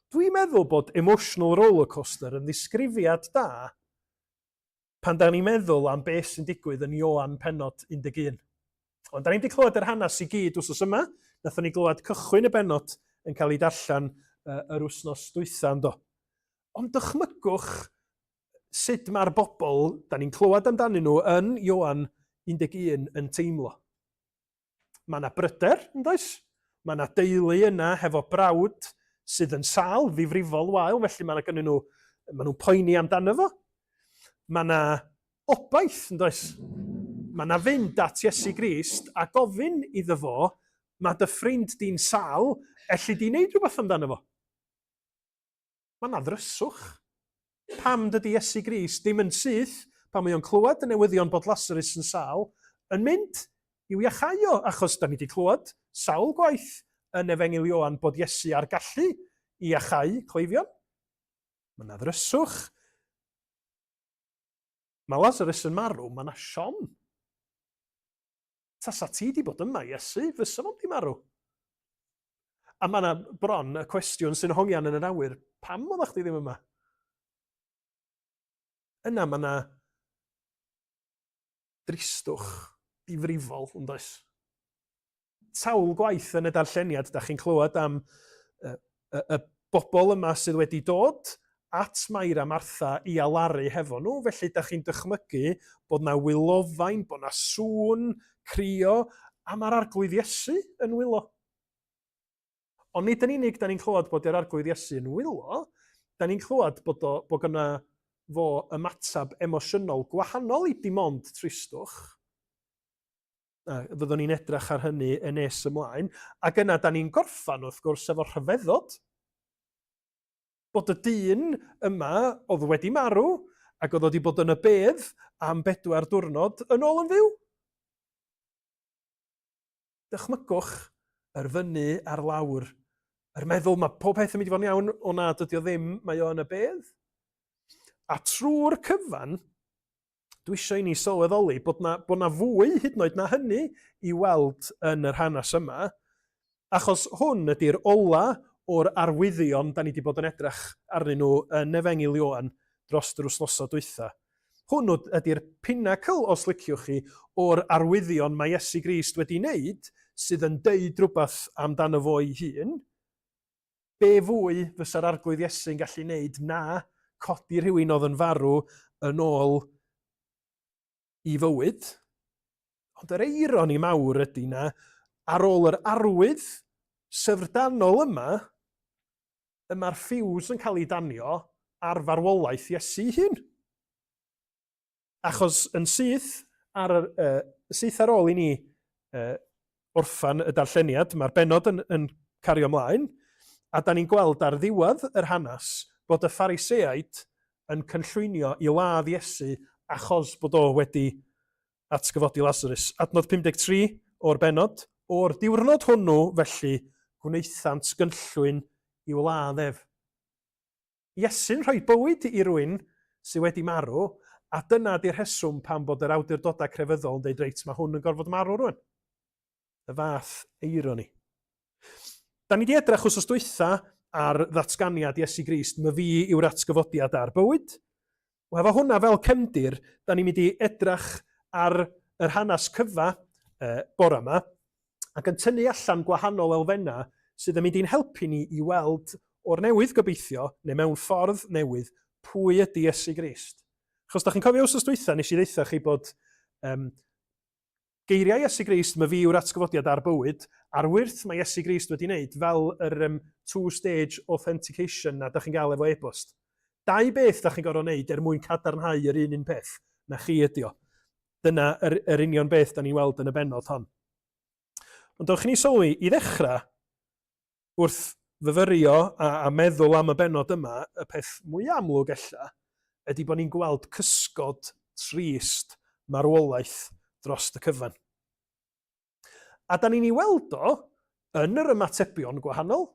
Dwi'n meddwl bod emotional rollercoaster yn ddisgrifiad da pan da ni'n meddwl am beth sy'n digwydd yn Ioan pennod 11. Ond da ni'n di clywed yr hanes i gyd wsos yma, nathon ni glywed cychwyn y bennod yn cael ei darllen yr wythnos dwytha yndo. Ond dychmygwch sut mae'r bobl da ni'n clywed amdanyn nhw yn Ioan 11 yn teimlo. Mae yna bryder, yn does? Mae yna deulu yna hefo brawd sydd yn sâl, ddifrifol wael, felly mae yna gynnyn nhw, maen nhw'n poeni amdano fo. Mae yna obaith, yn does? Mae yna fynd at Iesu Grist a gofyn iddo fo, mae dy ffrind di'n sâl, elli di wneud rhywbeth amdano fo? Mae yna ddryswch. Pam dydy Iesu Grist ddim yn syth, pan mae o'n clywed y newyddion bod Lasarus yn sâl, yn mynd i'w iachau o? Achos da ni wedi clywed sawl gwaith yn Efengyl Ioan bod Iesu â'r gallu i iachau cleifion. Mae yna ddryswch. Mae Lasarus yn marw, mae yna siom. Tasa ti 'di bod yma, Iesu, fysa fo'm 'di marw. A mae yna bron y cwestiwn sy'n hongian yn yr awyr, pam oeddach chdi ddim yma? Yna mae yna dristwch difrifol, yn does? Sawl gwaith yn y darlleniad, da chi'n clywed am y, y, y bobl yma sydd wedi dod at Mair a Martha i alaru hefo nhw, felly da chi'n dychmygu bod 'na wylofain, bod 'na sŵn, crio, a mae'r Arglwydd Iesu yn wylo. Ond nid yn unig da ni'n clywed bod yr Arglwydd Iesu yn wylo, da ni'n clywed bod, o, bod gyna fo ymateb emosiynol gwahanol i dim ond tristwch. A fyddwn ni'n edrych ar hynny yn nes ymlaen. Ac yna da ni'n gorffan wrth gwrs efo rhyfeddod. Bod y dyn yma oedd wedi marw ac oedd wedi bod yn y bedd am bedwar diwrnod yn ôl yn fyw. Dychmygwch yr fyny a'r lawr, yr meddwl mae pob peth yn mynd i fod yn iawn, o na, dydy o ddim, mae o yn y bedd. A trwy'r cyfan, dwi eisiau i ni sylweddoli bod na, bod na fwy hyd yn oed na hynny i weld yn yr hanes yma, achos hwn ydy'r ola o'r arwyddion da ni wedi bod yn edrych arnyn nhw yn Efengyl Ioan dros yr wythnosau dwytha. Hwn ydy'r pinacl, os liciwch chi, o'r arwyddion mae Iesu Grist wedi wneud sydd yn deud rhywbeth amdano fo'i hun. Be fwy fysa'r Arglwydd Iesu'n gallu wneud na codi rhywun oedd yn farw yn ôl i fywyd? Ond yr eironi mawr ydy na, ar ôl yr arwydd syfrdanol yma, y mae'r ffiws yn cael ei danio ar farwolaeth Iesu hun. Achos yn syth ar, uh, syth ar ôl i ni uh, orffan y darlleniad, mae'r bennod yn, yn cario ymlaen, a da ni'n gweld ar ddiwedd yr hanes bod y Phariseaid yn cynllwynio i ladd Iesu achos bod o wedi atgyfodi Lazarus. Adnod 53 o'r bennod, o'r diwrnod hwnnw felly gwnaethant gynllwyn i'w ladd ef. Iesu'n rhoi bywyd i rywun sydd wedi marw, a dyna 'di'r rheswm pam bod yr awdurdodau crefyddol yn dweud reit, mae hwn yn gorfod marw rwan. Y fath eironi. Da ni wedi edrych wrth dwytha ar ddatganiad Iesu Grist, my fi yw'r atgyfodiad a'r bywyd. Wel, efo hwnna fel cefndir, da ni'n mynd i edrych ar yr hanes cyfa e, bore yma, ac yn tynnu allan gwahanol elfennau sydd yn mynd i'n helpu ni i weld o'r newydd gobeithio, neu mewn ffordd newydd, pwy ydy Iesu Grist. Achos da chi'n cofio wsos dwytha, nes i ddeitha chi bod um, geiriau Iesu Grist, my fi yw'r atgyfodiad a'r bywyd, a'r wyrth mae Iesu Grist wedi wneud fel yr um, two-stage authentication na da chi'n gael efo e-bost. Dau beth da chi'n gorfod wneud er mwyn cadarnhau yr un un peth. Na chi ydi o. Dyna yr, yr union beth da ni'n weld yn y bennod hon. Ond dewch i ni sylwi, i ddechrau, wrth fyfyrio a, a meddwl am y bennod yma, y peth mwy amlwg ella, ydy bod ni'n gweld cysgod trist marwolaeth dros y cyfan. A da ni'n ei weld o yn yr ymatebion gwahanol,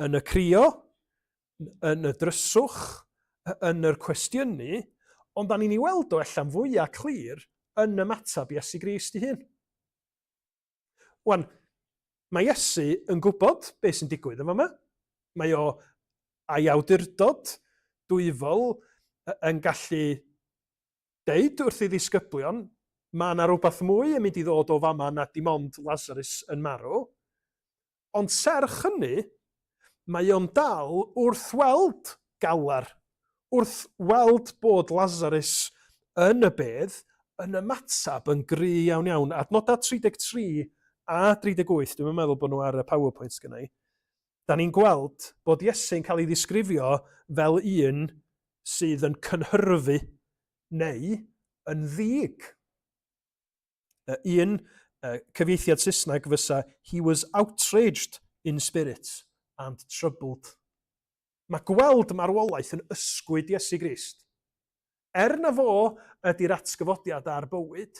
yn y crio, yn y dryswch, yn yr cwestiynu, ond da ni'n ei weld o ella'n fwyaf clir yn ymateb Iesu Grist ei hun. Wan, mae Iesu yn gwybod beth sy'n digwydd yn fama. Mae o a'i awdurdod dwyfol yn gallu deud wrth ei ddisgyblion, mae yna rhywbeth mwy yn mynd i ddod o fama na dim ond Lazarus yn marw. Ond serch hynny, mae o'n dal wrth weld galar, wrth weld bod Lazarus yn y bedd, yn ymateb yn gry iawn iawn. Adnodau 33 a 38, dwi'm yn meddwl bod nhw ar y PowerPoint gynna i, da ni'n gweld bod Iesu'n cael ei ddisgrifio fel un sydd yn cynhyrfu neu yn ddig. Un cyfieithiad Saesneg fysa he was outraged in spirit and troubled. Mae gweld marwolaeth yn ysgwyd Iesu Grist. Er na fo ydy'r atgyfodiad a'r bywyd,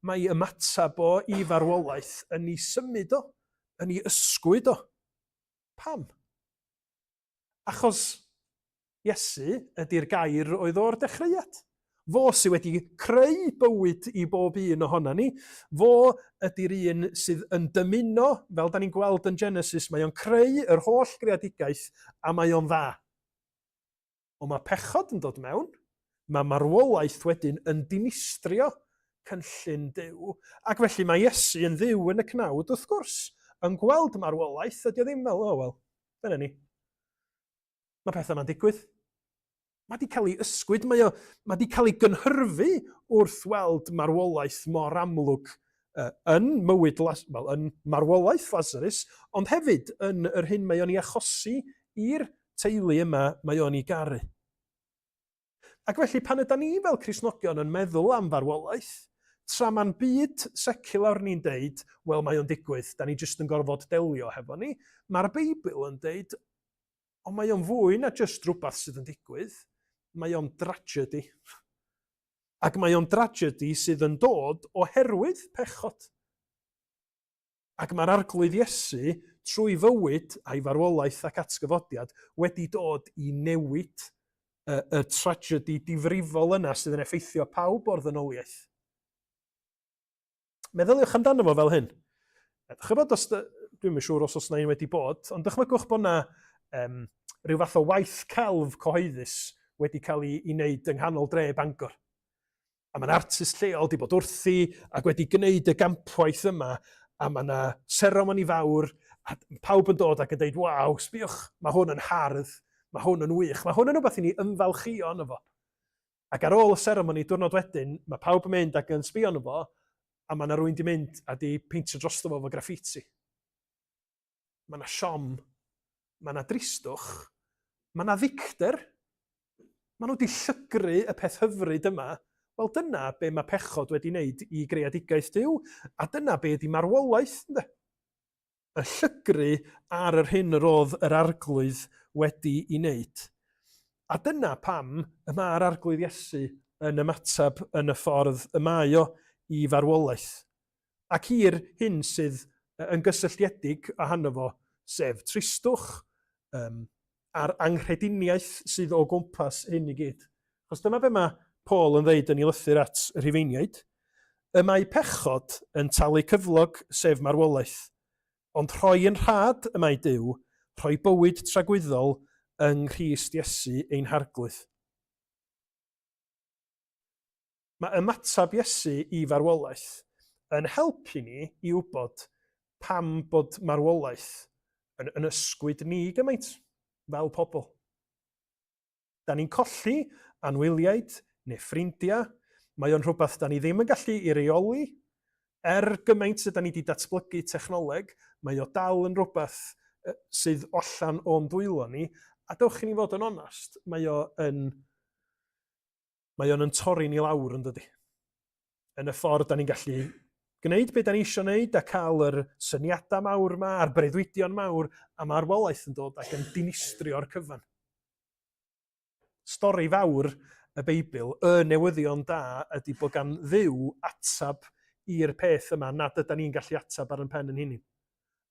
mae ymateb o i farwolaeth yn ei symud o, yn ei ysgwyd o. Pam? Achos Iesu ydy'r gair oedd o'r dechreuad. Fo sydd wedi creu bywyd i bob un ohona ni. Fo ydy'r un sydd yn dymuno, fel da ni'n gweld yn Genesis, mae o'n creu yr holl greadigaeth a mae o'n dda. Ond mae pechod yn dod mewn, mae marwolaeth wedyn yn dinistrio cynllun Duw, ac felly mae Iesu yn Dduw yn y cnawd, wrth gwrs, yn gweld marwolaeth, ydy o ddim fel, oh wel, dyna ni. Mae pethau yma'n digwydd. Mae wedi cael ei ysgwyd, mae, o, mae wedi cael ei gynhyrfu wrth weld marwolaeth mor amlwg uh, yn mywyd, well, yn marwolaeth Lazarus, ond hefyd yn yr hyn mae o'n ei achosi i'r teulu yma mae o'n ei garu. Ac felly pan yda ni fel Cristnogion yn meddwl am farwolaeth, tra ma'n byd secular ni'n deud, wel mae o'n digwydd, da ni jyst yn gorfod delio hefo ni, mae'r Beibl yn deud, ond mae o'n fwy na jyst rhywbeth sydd yn digwydd, mae o'n dragedy. Ac mae o'n dragedy sydd yn dod oherwydd pechod. Ac mae'r Arglwydd Iesu, trwy fywyd a'i farwolaeth ac atgyfodiad, wedi dod i newid y, y tragedy difrifol yna sydd yn effeithio pawb o'r ddynoliaeth. Meddyliwch amdano fo fel hyn. Chybod os, dwi'm yn siŵr os oes 'na un wedi bod, ond dychmygwch bod 'na um, rhyw fath o waith celf cyhoeddus wedi cael ei, ei wneud yng nghanol dre Bangor. A mae'n artist lleol wedi bod wrthi ac wedi gwneud y gampwaith yma, a mae yna seremoni fawr, a pawb yn dod ac yn dweud, waw, sbiwch, mae hwn yn hardd, mae hwn yn wych, mae hwn yn rhywbeth i ni ymfalchïo yno fo. Ac ar ôl y seremoni, diwrnod wedyn, mae pawb yn mynd ac yn sbio arno fo, a mae yna rwy'n di mynd a di peintio drosto fo efo graffiti. Mae yna siom, mae yna dristwch, mae yna ddicter. Mae nhw wedi llygru y peth hyfryd yma. Wel, dyna be mae pechod wedi wneud i greadigaeth Duw, a dyna be ydy marwolaeth, ynde? y llygru ar yr hyn yr oedd yr Arglwydd wedi i wneud. A dyna pam y mae'r Arglwydd Iesu yn ymateb yn y ffordd y mae o i farwolaeth. Ac i'r hyn sydd yn gysylltiedig ohono fo, sef tristwch, um, a'r anghrediniaeth sydd o gwmpas hyn i gyd. Achos dyma be mae Paul yn ddeud yn ei lythyr at y Rhufeiniaid, Y mae pechod yn talu cyflog, sef marwolaeth, ond rhoi yn rhad y mae Duw, rhoi bywyd tragwyddol yng Nghrist Iesu ein Harglwydd. Mae ymateb Iesu i farwolaeth yn helpu ni i wybod pam bod marwolaeth yn, yn ysgwyd ni gymaint fel pobl. Da ni'n colli anwyliaid neu ffrindiau, mae o'n rhywbeth da ni ddim yn gallu i reoli. Er gymaint yda ni wedi datblygu technoleg, mae o dal yn rhywbeth sydd allan o'n dwylo ni, a dewch i ni fod yn onast, mae o yn... Mae o'n yn torri ni lawr yn dydy. Yn y ffordd da ni'n gallu gwneud beth da ni eisiau gwneud a cael yr syniadau mawr yma a'r breuddwydion mawr a marwolaeth yn dod ac yn dinistrio'r cyfan. Stori fawr y Beibl, y newyddion da, ydy bod gan Dduw atab i'r peth yma nad ydy ni'n gallu atab ar yn pen yn hunain.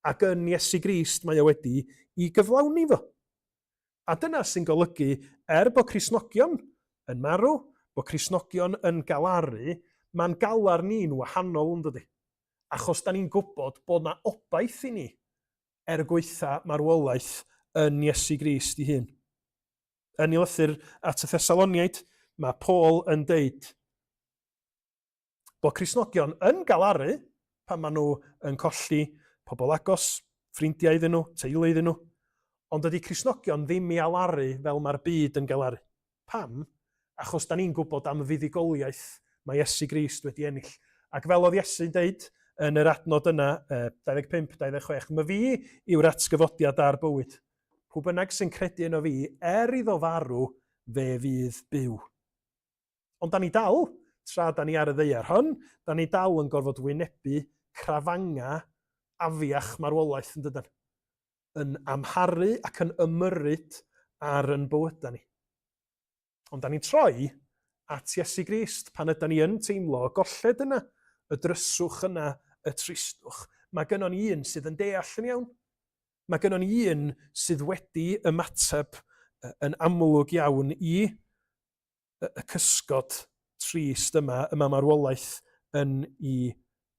Ac yn Iesu Grist mae o wedi i gyflawni fo. A dyna sy'n golygu, er bod Cristnogion yn marw, bod Cristnogion yn galaru, mae'n galar ni'n wahanol yn dydy? Achos da ni'n gwybod bod na obaith i ni er gwaetha marwolaeth yn Iesu Grist ei hun. Yn ei lythyr at y Thessaloniaid, mae Paul yn deud bod Cristnogion yn galaru pan maen nhw yn colli pobl agos, ffrindiau iddyn nhw, teulu iddyn nhw, ond dydy Cristnogion ddim i alaru fel mae'r byd yn galaru. Pam? Achos da ni'n gwybod am y fuddugoliaeth mae Iesu Grist wedi ennill. Ac fel oedd Iesu'n deud yn yr adnod yna, 25, 26, my fi yw'r atgyfodiad a'r bywyd. Pwy bynnag sy'n credu yno fi, er iddo farw, fe fydd byw. Ond da ni dal, tra da ni ar y ddaear hon, da ni dal yn gorfod wynebu crafangau afiach marwolaeth yn dydan? Yn amharu ac yn ymyrryd ar yn bywydau ni. Ond da ni'n troi at Iesu Grist pan yda ni yn teimlo y golled yna, y dryswch yna, y tristwch. Mae gynnon ni un sydd yn deall yn iawn. Mae gynnon ni un sydd wedi ymateb yn amlwg iawn i y cysgod trist yma y mae marwolaeth yn i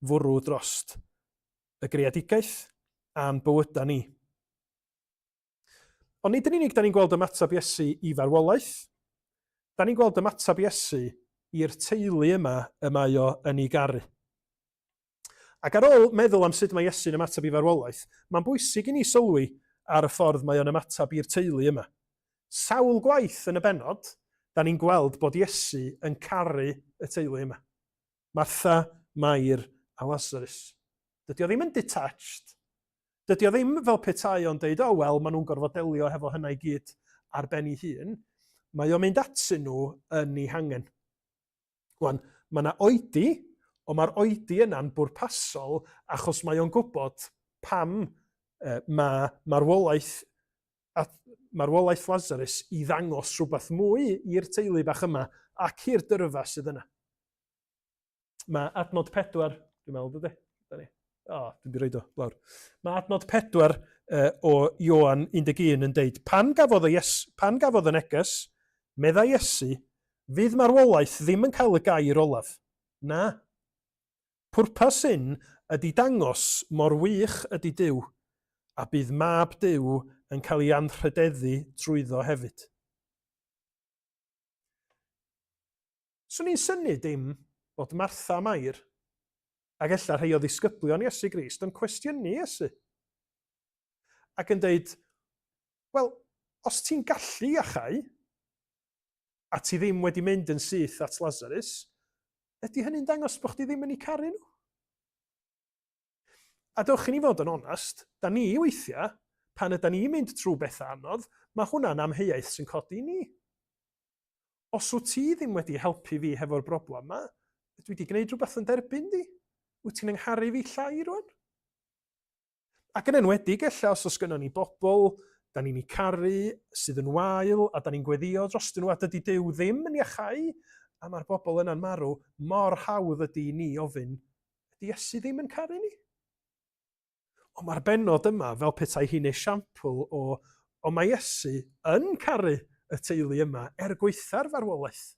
fwrw drost y greadigaeth a'n bywydau ni. Ond nid yn unig da ni'n gweld ymateb Iesu i farwolaeth, da ni'n gweld ymateb Iesu i'r teulu yma y mae o yn ei garu. Ac ar ôl meddwl am sut mae Iesu'n ymateb i farwolaeth, mae'n bwysig i ni sylwi ar y ffordd mae o'n ymateb i'r teulu yma. Sawl gwaith yn y bennod, da ni'n gweld bod Iesu yn caru y teulu yma. Martha, Mair a Lazarus. Dydy o ddim yn detached. Dydy o ddim fel petai o'n deud, o oh, wel, maen nhw'n gorfod delio hefo hynna i gyd ar ben ei hun. Mae o'n mynd atyn nhw yn ei hangen. Wan, mae yna oedi, ond mae'r oedi yna'n bwrpasol achos mae o'n gwybod pam eh, mae marwolaeth, at, marwolaeth Lazarus i ddangos rhywbeth mwy i'r teulu bach yma ac i'r dyrfa sydd yna. Mae adnod pedwar, dwi'n meddwl, dydy? Dyna ni. O, oh, dwi'n di roed o lawr. Mae adnod pedwar uh, o Ioan 11 yn deud, pan gafodd y, yes, pan gafodd y neges, meddai Iesu, fydd marwolaeth ddim yn cael y gair olaf. Na. Pwrpas hyn ydy dangos mor wych ydy Duw, a bydd mab Duw yn cael ei anrhydeddu trwyddo hefyd. Swn i'n synnu dim bod Martha a Mair, ac ella rhai o ddisgyblion Iesu Grist, yn cwestiynu Iesu. Ac yn deud, wel, os ti'n gallu iachau, a ti ddim wedi mynd yn syth at Lazarus, ydy hynny'n dangos bod chdi ddim yn eu caru nhw? A dewch i ni fod yn onast, da ni weithiau, pan yda ni'n mynd trwy bethau anodd, mae hwnna'n amheuaeth sy'n codi i ni. Os wyt ti ddim wedi helpu fi hefo'r broblem yma, ydw i wedi gwneud rhywbeth yn derbyn di? Wyt ti'n yngharu fi llai rwan? Ac yn enwedig ella os oes gynnon ni bobl da ni'n eu caru sydd yn wael a da ni'n gweddio drostyn nhw a dydy Duw ddim yn iachau a mae'r bobl yna'n marw, mor hawdd ydy i ni ofyn, ydy Iesu ddim yn caru ni? Ond mae'r bennod yma fel petai hi'n esiampl o, o mae Iesu yn caru y teulu yma er gwaetha'r farwolaeth.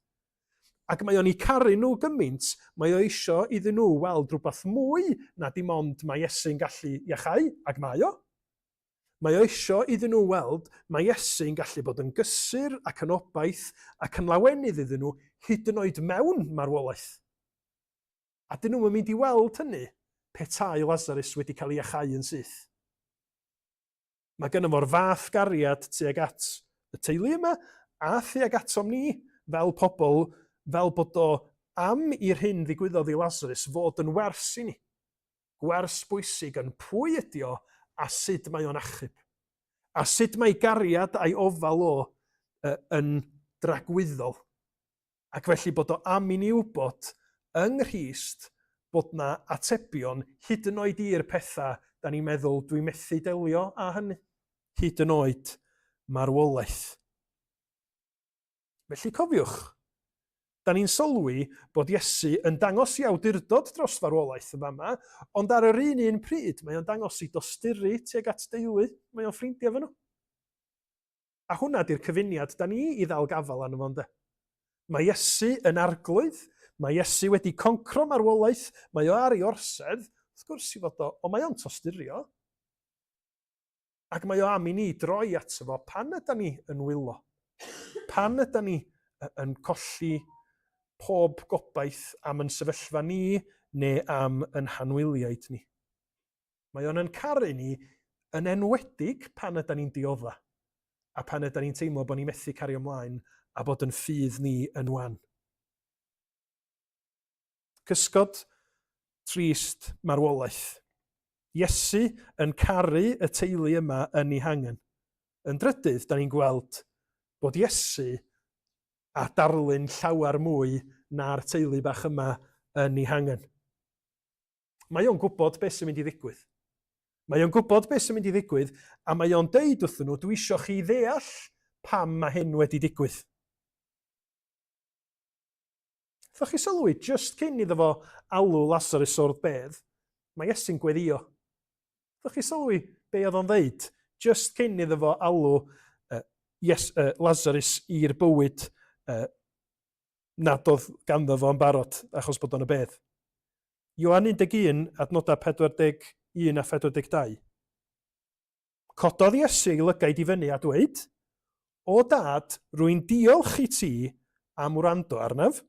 Ac mae o'n eu caru nhw gymaint, mae o eisio iddyn nhw weld rhywbeth mwy na dim ond mae Iesu'n gallu iachau, ac mae o. Mae o eisio iddyn nhw weld mae Iesu'n gallu bod yn gysur ac yn obaith ac yn lawenydd iddyn nhw hyd yn oed mewn marwolaeth. A dyn nhw'm yn mynd i weld hynny petai Lazarus wedi cael ei iachau yn syth. Mae gynno fo'r fath gariad tuag at y teulu yma a thuag atom ni fel pobl, fel bod o am i'r hyn ddigwyddodd i Lazarus fod yn wers i ni. Gwers bwysig yn pwy ydi o a sut mae o'n achub. A sut mae gariad a'i ofal o yn dragwyddol. Ac felly bod o am i ni wybod yng Nghrist bod 'na atebion hyd yn oed i'r pethau da ni'n meddwl dwi methu delio â hynny, hyd yn oed marwolaeth. Felly cofiwch, da ni'n sylwi bod Iesu yn dangos i awdurdod dros farwolaeth yn fama, ond ar yr un un pryd mae o'n dangos i dosturi tuag at deulu, mae o'n ffrindiau efo nhw. A hwnna di'r cyfuniad da ni i ddal gafael arno fo ynde? Mae Iesu yn arglwydd, mae Iesu wedi concro marwolaeth, mae o ar ei orsedd, wrth gwrs i fod o, ond mae o'n tosturio. Ac mae o am i ni droi ato fo pan yda ni yn wylo, pan yda ni yn colli pob gobaith am yn sefyllfa ni neu am yn hanwyliaid ni. Mae o'n yn caru ni yn enwedig pan yda ni'n diodda a pan yda ni'n teimlo bod ni'n methu cario ymlaen a bod yn ffydd ni yn wan. Cysgod trist marwolaeth. Iesu yn caru y teulu yma yn ei hangen. Yn drydydd, da ni'n gweld bod Iesu a darlun llawer mwy na'r teulu bach yma yn ei hangen. Mae o'n gwybod beth sy'n mynd i ddigwydd. Mae o'n gwybod beth sy'n mynd i ddigwydd, a mae o'n deud wrthyn nhw, dwi eisiau chi ddeall pam mae hyn wedi digwydd. Ddech chi sylwi, just cyn iddo fo alw Lazarus o'r bedd, mae Iesu'n gweddio. Ddech chi sylwi be oedd o'n ddeud, just cyn iddo fo alw uh, yes, uh, Lazarus i'r bywyd uh, nad oedd ganddo fo yn barod achos bod o'n y bedd. Ioan 11, adnodau 41 a 42. Cododd Iesu ei lygaid i fyny a dweud, O dad, rwy'n diolch i ti am wrando arnaf.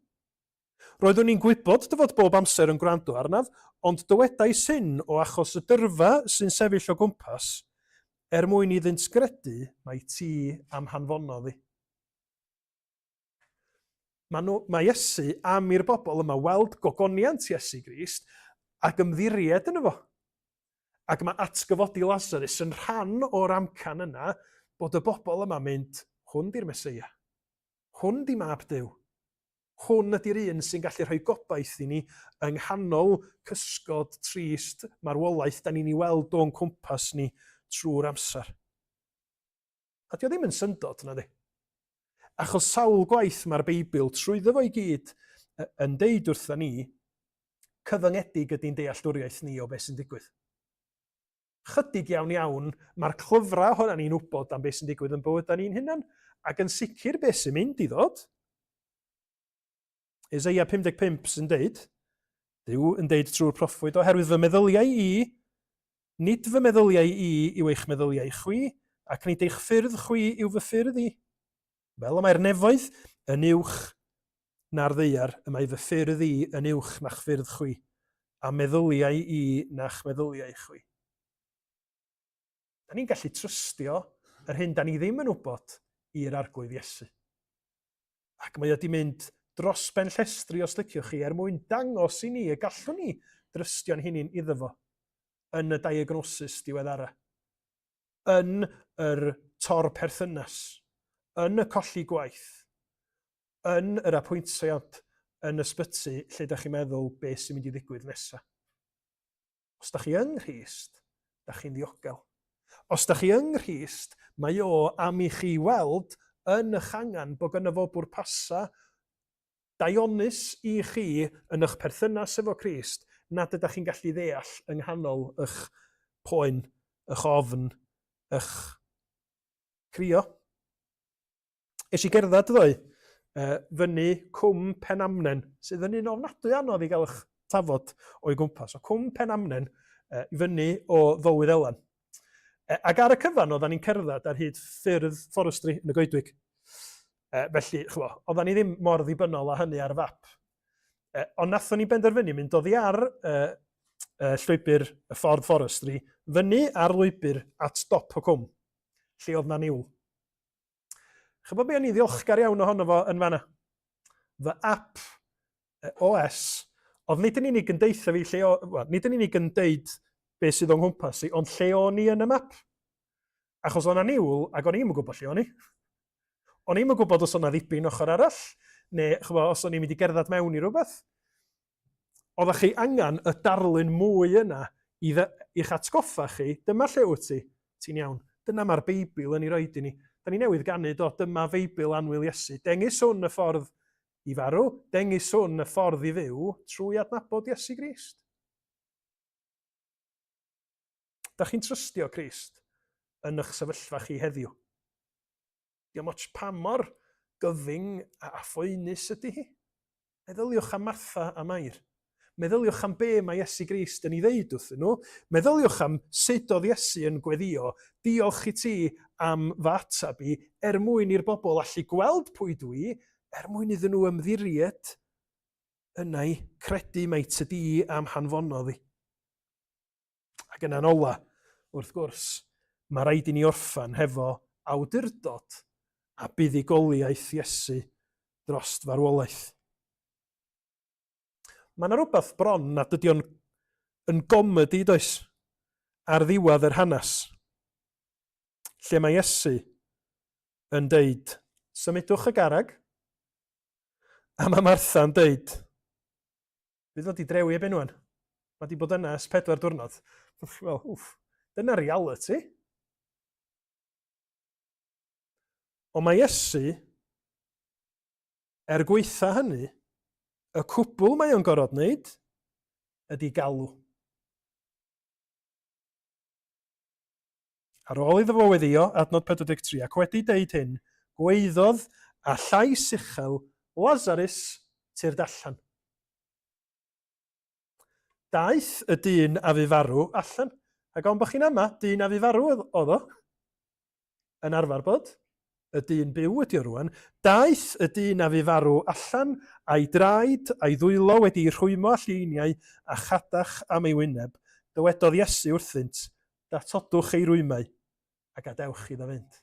Roeddwn i'n gwybod dy fod bob amser yn gwrando arnaf, ond dywedais hyn o achos y dyrfa sy'n sefyll o gwmpas, er mwyn iddynt gredu mai ti a'm hanfonodd i. Mae, nhw, mae Iesu am i'r bobl yma weld gogoniant Iesu Grist ac ymddiried yn fo. Ac mae atgyfodi Lazarus yn rhan o'r amcan yna bod y bobl yma mynd, hwn di'r Meseia. Hwn di mab Duw. Hwn ydy'r un sy'n gallu rhoi gobaith i ni yng nghanol cysgod trist marwolaeth da ni'n ei weld o'n cwmpas ni trwy'r amser. A dio ddim yn syndod, na di? Achos sawl gwaith mae'r Beibl trwyddo fo i gyd yn deud wrtha ni, cyfyngedig ydy'n dealltwriaeth ni o beth sy'n digwydd. Chydig iawn iawn mae'r clyfrau hwnna ni'n wybod am beth sy'n digwydd yn bywydau ni'n hunan, ac yn sicr beth sy'n mynd i ddod. Eseia 55 sy'n deud, Duw yn deud trwy'r proffwyd, oherwydd fy meddyliau i, nid fy meddyliau i yw eich meddyliau chwi, ac nid eich ffyrdd chwi yw fy ffyrdd i. Fel y mae'r nefoedd yn uwch na'r ddaear, y mae fy ffyrdd i yn uwch na'ch ffyrdd chwi, a meddyliau i na'ch meddyliau chwi. Da ni'n gallu trystio yr hyn da ni ddim yn wybod i'r Arglwydd Iesu. Ac mae o wedi mynd dros ben llestri os liciwch chi er mwyn dangos i ni y gallwn ni drystio'n hunin iddo fo yn y diagnosis diweddara, yn yr tor perthynas, yn y colli gwaith, yn yr apwyntiad yn ysbyty lle da chi'n meddwl beth sy'n mynd i ddigwydd nesaf. Os da chi yng Nghrist, da chi'n ddiogel. Os da chi yng Nghrist, mae o am i chi weld yn eich angen bod gynno fo bwrpasau daionus i chi yn eich perthynas efo Crist nad ydych chi'n gallu ddeall yng nghanol eich poen, eich ofn, eich crio. Es i gerdded ddoe uh, fyny Cwm Penamnen, sydd yn un ofnadwy anodd i gael eich tafod o'i gwmpas. O Cwm Penamnen uh, i fyny o Ddolwydd Elan. Uh, ac ar y cyfan, oedden ni'n cerdded ar hyd ffyrdd forestry yn y goedwig. Uh, felly, chwa, oedden ni ddim mor ddibynnol â hynny ar y fap. Uh, ond nathon ni benderfynu mynd oddi ar uh, uh, llwybr y ffordd forestry, fyny ar lwybr at dop y cwm, lle oedd na niwl. Chybod be o'n i'n ddiolchgar iawn ohono fo yn fanna? Fy app OS, oedd nid yn unig yn deitha fi lle o, well, nid yn unig yn deud be sydd o'n nghwmpas i, ond lle o'n i yn y map. Achos o'n niwl, ac o'n i'm yn gwybod lle o'n i. O'n i'm yn gwybod os o'na ddibyn ochr arall, neu ch'mo, os o'n i'n mynd i gerdded mewn i rhywbeth. Oeddech chi angen y darlun mwy yna i dde, i'ch atgoffa chi, dyma lle wyt ti, ti'n iawn. Dyna mae'r Beibl yn ei roed i ni. Da ni newydd ganu, do, dyma Feibl annwyl Iesu. Dengys hwn y ffordd i farw, dengys hwn y ffordd i fyw trwy adnabod Iesu Grist. Da chi'n trystio Crist yn eich sefyllfa chi heddiw? Diolch ots pa mor gyfyng a phoenus ydy hi. Meddyliwch am Martha a Mair. Meddyliwch am be mae Iesu Grist yn ei ddeud wrthyn nhw. Meddyliwch am sut oedd Iesu yn gweddio, diolch i ti am fy ateb i, er mwyn i'r bobl allu gweld pwy dw i, er mwyn iddyn nhw ymddiried yna i, credu mai ty di am hanfonodd i. Ac yna'n ola, wrth gwrs, mae rhaid i ni orffen hefo awdurdod a buddugoliaeth Iesu drost farwolaeth. Mae yna rhywbeth bron nad ydy o'n yn gomedi, does, ar ddiwedd yr hanes, lle mae Iesu yn deud, symudwch y garreg, a mae Martha'n deud, Fydd o 'di drewi erbyn ŵan. Mae 'di bod yna ers pedwar diwrnod. Wel, wff, dyna reality. Ond mae Iesu, er gweitha hynny, y cwbl mae o'n gorfod wneud ydy galw. Ar ôl iddo fo weddio, adnod 43, ac wedi deud hyn, gwaeddodd â llais uchel, Lasarus, tyrd allan. Daeth y dyn a fu farw allan. Ac ond bod chi'n ama, dyn a fu farw oedd o. Yn arfer bod. Y dyn byw ydi o rwan. Daeth y dyn a fu farw allan, a'i draed a'i ddwylo wedi'u rhwymo â llieiniau a chadach am ei wyneb. Dywedodd Iesu wrthynt, Datodwch ei rwymau, a gadewch iddo fynd.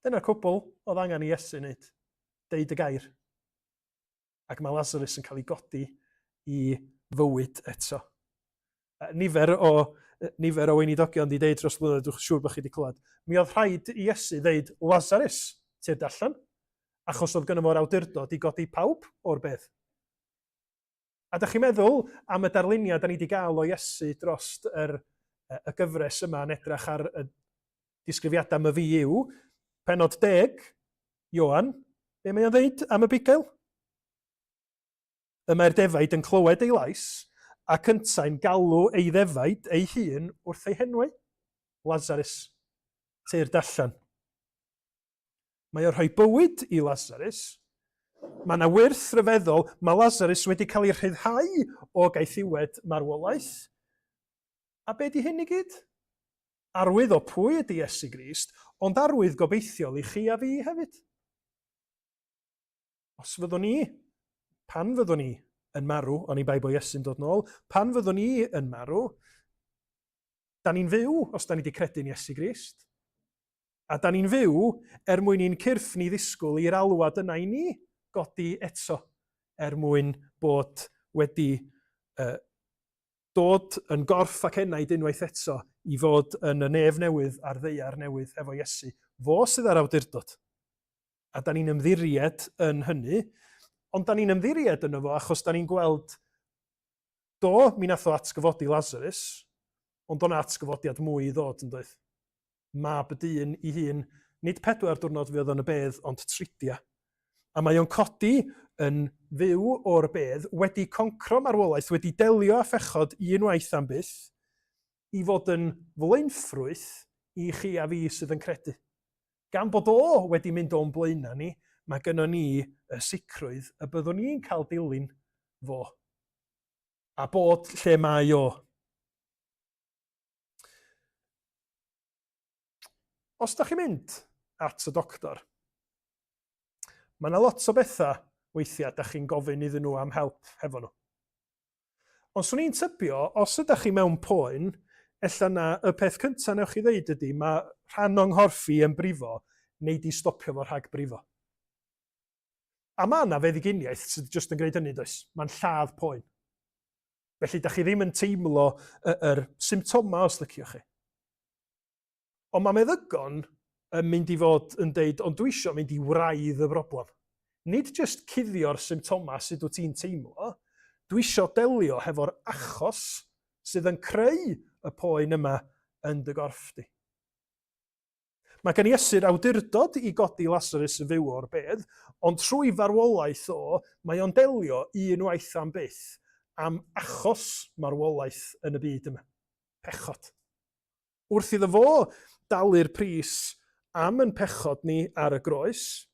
Dyna'r cwbl oedd angen i Iesu wneud, deud y gair. Ac mae Lazarus yn cael ei godi i fywyd eto. Nifer o, nifer o weinidogion wedi deud dros blynyddoedd, dwi'n siŵr bod chi wedi clywed, mi oedd rhaid i Iesu ddeud Lazarus, tyrd allan, achos oedd gynno fo'r awdurdod i godi pawb o'r bedd. A da chi'n meddwl am y darluniau da ni wedi gael o Iesu dros yr, y gyfres yma yn edrych ar y disgrifiadau my fi yw, penod deg, Ioan, be mae o'n ddeud am y bugail? Y mae'r defaid yn clywed ei lais, ac yntau'n galw ei ddefaid ei hun wrth ei henwau. Lazarus, tyrd allan. Mae o'n rhoi bywyd i Lazarus. Mae yna wyrth ryfeddol. Mae Lazarus wedi cael ei rhyddhau o gaethiwed marwolaeth. A be di hyn i gyd? Arwydd o pwy ydy Iesu Grist, ond arwydd gobeithiol i chi a fi hefyd. Os fyddwn ni, pan fyddwn ni yn marw, oni bai bod Iesu'n dod nôl, pan fyddwn ni yn marw, da ni'n fyw os da ni wedi credu'n Iesu Grist. A da ni'n fyw er mwyn i'n cyrff ni ddisgwyl i'r alwad yna i ni godi eto, er mwyn bod wedi uh, dod yn gorff ac enaid unwaith eto i fod yn y nef newydd a'r ddaear newydd efo Iesu. Fo sydd â'r awdurdod. A da ni'n ymddiried yn hynny, ond da ni'n ymddiried yno fo achos da ni'n gweld, do, mi nath o atgyfodi Lazarus, ond o'na atgyfodiad mwy i ddod yn doedd. Mab y dyn i hun, nid pedwar diwrnod fuodd yn y bedd, ond tridia. A mae o'n codi yn fyw o'r bedd, wedi concro marwolaeth, wedi delio â phechod un waith am byth, i fod yn flaenffrwyth i chi a fi sydd yn credu. Gan bod o wedi mynd o'n blaenau ni, mae gynnon ni y sicrwydd y byddwn ni'n cael dilyn fo. A bod lle mae o. Os da chi'n mynd at y doctor, mae yna lot o bethau weithiau da chi'n gofyn iddyn nhw am help hefo nhw. Ond swn i'n tybio, os ydych chi mewn poen, ella na y peth cyntaf newch chi ddeud ydy, mae rhan o'n nghorff i yn brifo, neu di stopio fo rhag brifo. A mae yna feddyginiaeth sydd jyst yn gwneud hynny, does? Mae'n lladd poen. Felly, da chi ddim yn teimlo yr symptomau os liciwch chi. Ond mae meddygon yn mynd i fod yn deud, ond dwi eisiau mynd i wraidd y broblem. Nid jyst cuddio'r symptomau sut wyt ti'n teimlo, dwi eisiau delio hefo'r achos sydd yn creu y poen yma yn dy gorff di. Mae gan Iesu'r awdurdod i godi Lasarus yn fyw o'r bedd, ond trwy farwolaeth o, mae o'n delio un waith am byth am achos marwolaeth yn y byd yma. Pechod. Wrth iddo fo dalu'r pris am yn pechod ni ar y groes,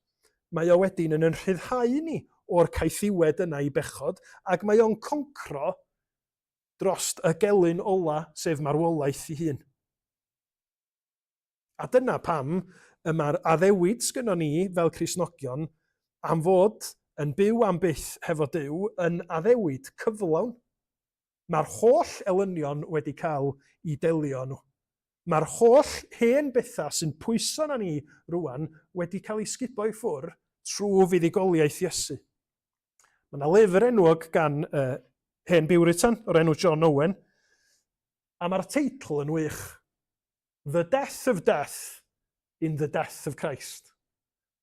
mae o wedyn yn yn rhyddhau ni o'r caethiwed yna i bechod, ac mae o'n concro drost y gelyn ola, sef marwolaeth ei hun. A dyna pam y mae'r addewid sgynnon ni fel Cristnogion am fod yn byw am byth hefo Duw yn addewid cyflawn. Mae'r holl elynion wedi cael i delio â nhw. Mae'r holl hen bethau sy'n pwyso na ni rwan wedi cael eu sgubo i ffwr trwy fuddugoliaeth Iesu. Mae yna lyfr enwog gan uh, hen Buritan o'r enw John Owen, a mae'r teitl yn wych. The Death of Death in the Death of Christ.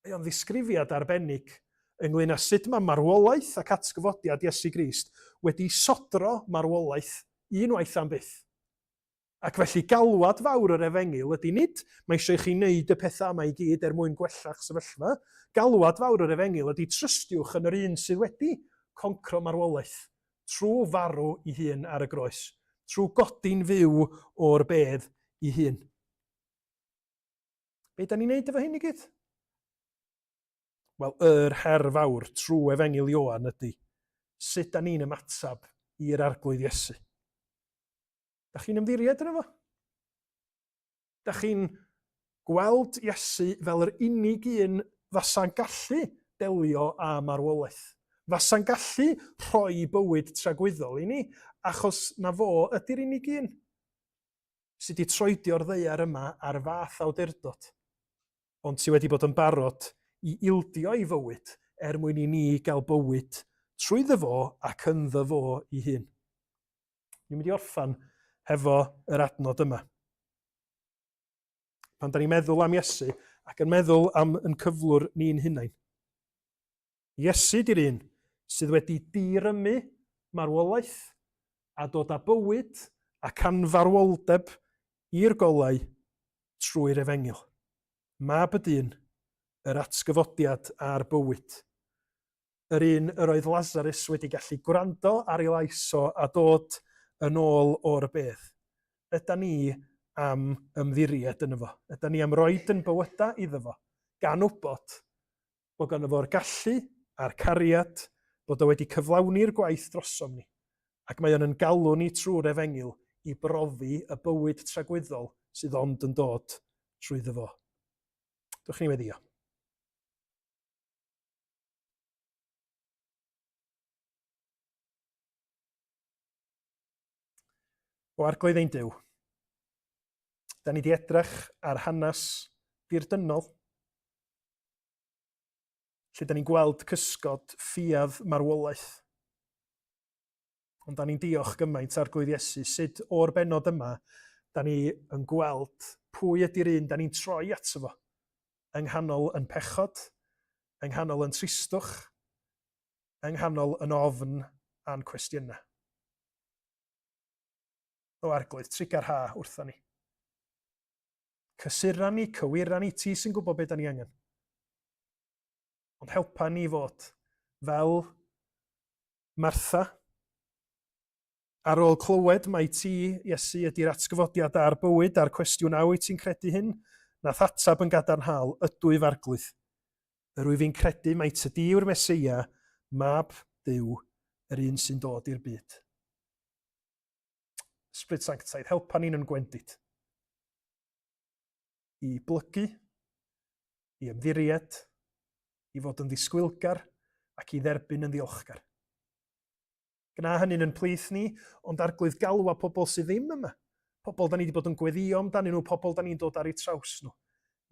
Mae o'n ddisgrifiad arbennig ynglyn â sut mae marwolaeth ac atgyfodiad Iesu Grist wedi sodro marwolaeth unwaith am byth. Ac felly galwad fawr yr efengyl ydy nid mae eisiau i chi wneud y pethau yma i gyd er mwyn gwella'ch sefyllfa. Galwad fawr yr efengyl ydy trystiwch yn yr un sydd wedi concro marwolaeth trwy farw i hun ar y groes, trwy godi'n fyw o'r bedd i hun. Be da ni'n neud efo hyn i gyd? Wel, yr her fawr trwy Efengyl Ioan ydy, sut da ni'n ymateb i'r Arglwydd Iesu? Da chi'n ymddiried yno fo? Da chi'n gweld Iesu fel yr unig un fasa'n gallu delio â marwolaeth? Fasa'n gallu rhoi bywyd tragwyddol i ni, achos na fo ydy'r unig un sydd wedi troedio'r ddaear yma ar fath awdurdod, ond sydd wedi bod yn barod i ildio ei fywyd er mwyn i ni gael bywyd trwyddo fo ac ynddo fo ei hun. Ni'n mynd i orffan hefo yr adnod yma. Pan da ni'n meddwl am Iesu ac yn meddwl am yn cyflwr ni'n hunain. Iesu di'r un sydd wedi dirymu marwolaeth a dod â bywyd ac anfarwoldeb i'r golau trwy'r efengyl. Mab y dyn, yr atgyfodiad a'r bywyd. yr un yr oedd Lasarus wedi gallu gwrando ar ei lais o a dod yn ôl o'r bedd. Yda ni am ymddiried yno fo? Yda ni am roed yn bywydau iddo fo, gan wybod bod ganddo fo'r gallu a'r cariad, bod o wedi cyflawni'r gwaith drosom ni, ac mae o'n yn galw ni trwy'r efengyl i brofi y bywyd tragwyddol sydd ond yn dod trwyddo fo. Dwch ni weddio. O Arglwydd ein Duw, da ni di edrych ar hanes dirdynnol, lle da ni'n gweld cysgod ffiaf marwolaeth. Ond da ni'n diolch gymaint Arglwydd Iesu sut o'r bennod yma da ni yn gweld pwy ydy'r un da ni'n troi ato fo yng nghanol yn pechod, yng nghanol yn tristwch, yng nghanol yn ofn a'n cwestiynau. O Arglwydd, trugarha wrtho ni. Cysura ni, cywira ni, ti sy'n gwybod beth da ni angen. Ond helpa ni fod fel Martha, ar ôl clywed mai ti, Iesu, ydy'r atgyfodiad a'r bywyd a'r cwestiwn a wyt ti'n credu hyn, nath ateb yn gadarnhaol, Ydwyf, Arglwydd. Yr wyf i'n credu mai tydi yw'r Meseia, Mab Duw, yr un sy'n dod i'r byd. Ysbryd Sanctaidd, helpa ni'n yn gwendid. I blygu, i ymddiried, i fod yn ddisgwylgar ac i dderbyn yn ddiolchgar. Gwna hynny'n yn plith ni, ond Arglwydd galwa pobl sydd ddim yma, pobl da ni wedi bod yn gweddïo amdanyn nhw, pobl da ni'n dod ar eu traws nhw,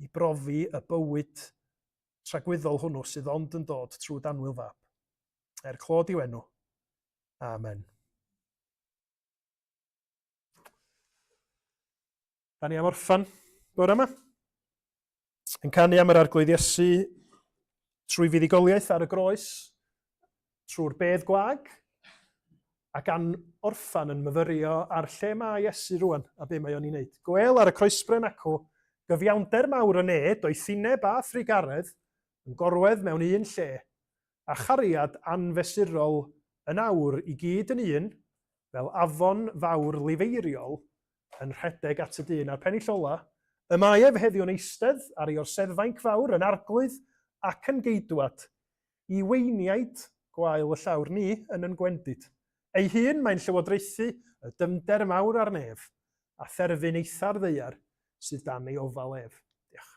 i brofi y bywyd tragwyddol hwnnw sydd ond yn dod trwy d'annwyl fab. Er clod i'w enw. Amen. Da ni am orffan bore yma. Yn canu am yr Arglwydd Iesu trwy fuddugoliaeth ar y groes, trwy'r bedd gwag, a gan orffan yn myfyrio ar lle mae Iesu rwan a be mae o'n ei wneud. Gwel ar y croesbren acw, gyfiawnder mawr y ne, doethineb a thrugaredd, yn gorwedd mewn un lle, a chariad anfesurol yn awr i gyd yn un, fel afon fawr lifeiriol yn rhedeg at y dyn a'r pennill ola, y mae ef heddiw'n eistedd ar ei orseddfainc fawr yn arglwydd ac yn geidwad i weiniaid gwael y llawr ni yn yn gwendid. Ei hun mae'n llywodraethu y dyfnder mawr a'r nef, a therfyn eitha'r ddaear sydd dan ei ofal ef. Diolch.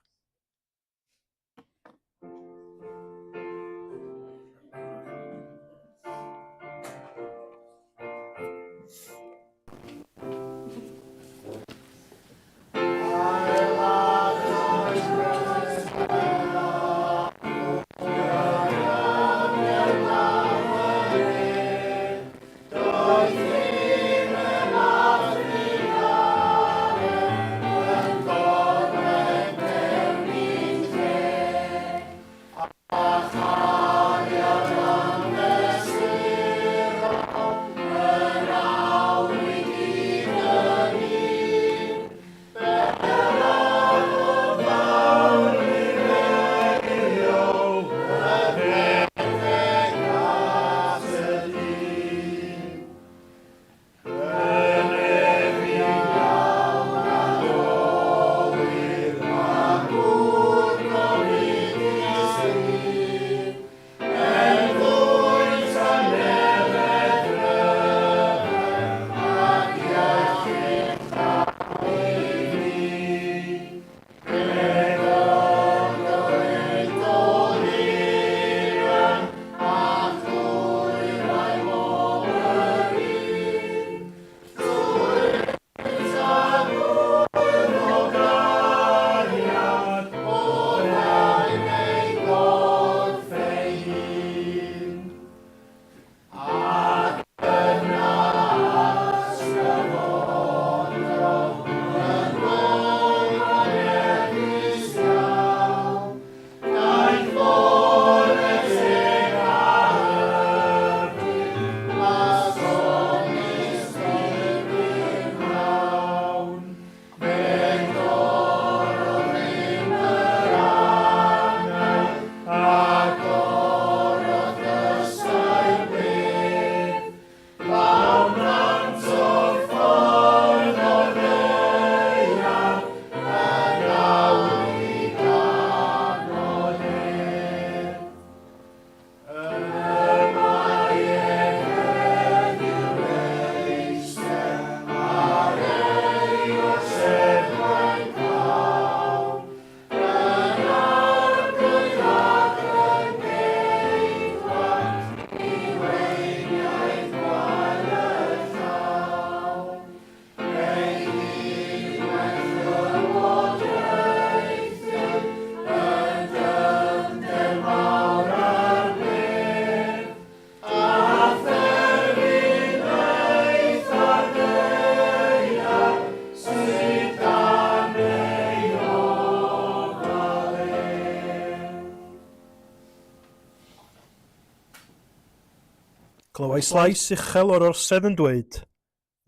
Clywais lais uchel o'r orsedd yn dweud,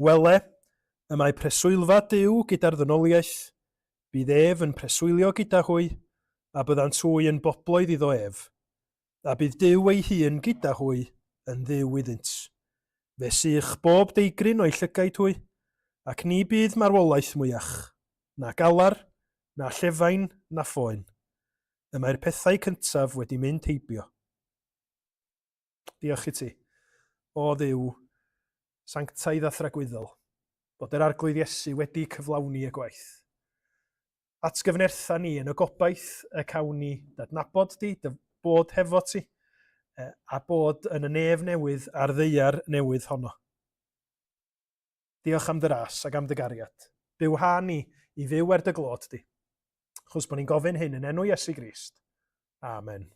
Wele, y mae preswylfa Duw gyda'r ddynoliaeth, bydd ef yn preswylio gyda hwy, a byddant hwy yn bobloedd iddo ef. A bydd Duw ei hun gyda hwy yn Dduw iddynt. Fe sych bob deigryn o'u llygaid hwy, ac ni bydd marwolaeth mwyach, na galar, na llefain, na phoen. Y mae'r pethau cyntaf wedi mynd heibio. Diolch i ti, o Dduw, sanctaidd a thragwyddol, bod yr Arglwydd Iesu wedi cyflawni y gwaith. Atgyfnertha ni yn y gobaith y cawn ni d'adnabod di, dy bod hefo ti, a bod yn y nef newydd a'r ddaear newydd honno. Diolch am dy ras ac am dy gariad. Bywha ni i fyw er dy glod di. Chos bod ni'n gofyn hyn yn enw Iesu Grist. Amen.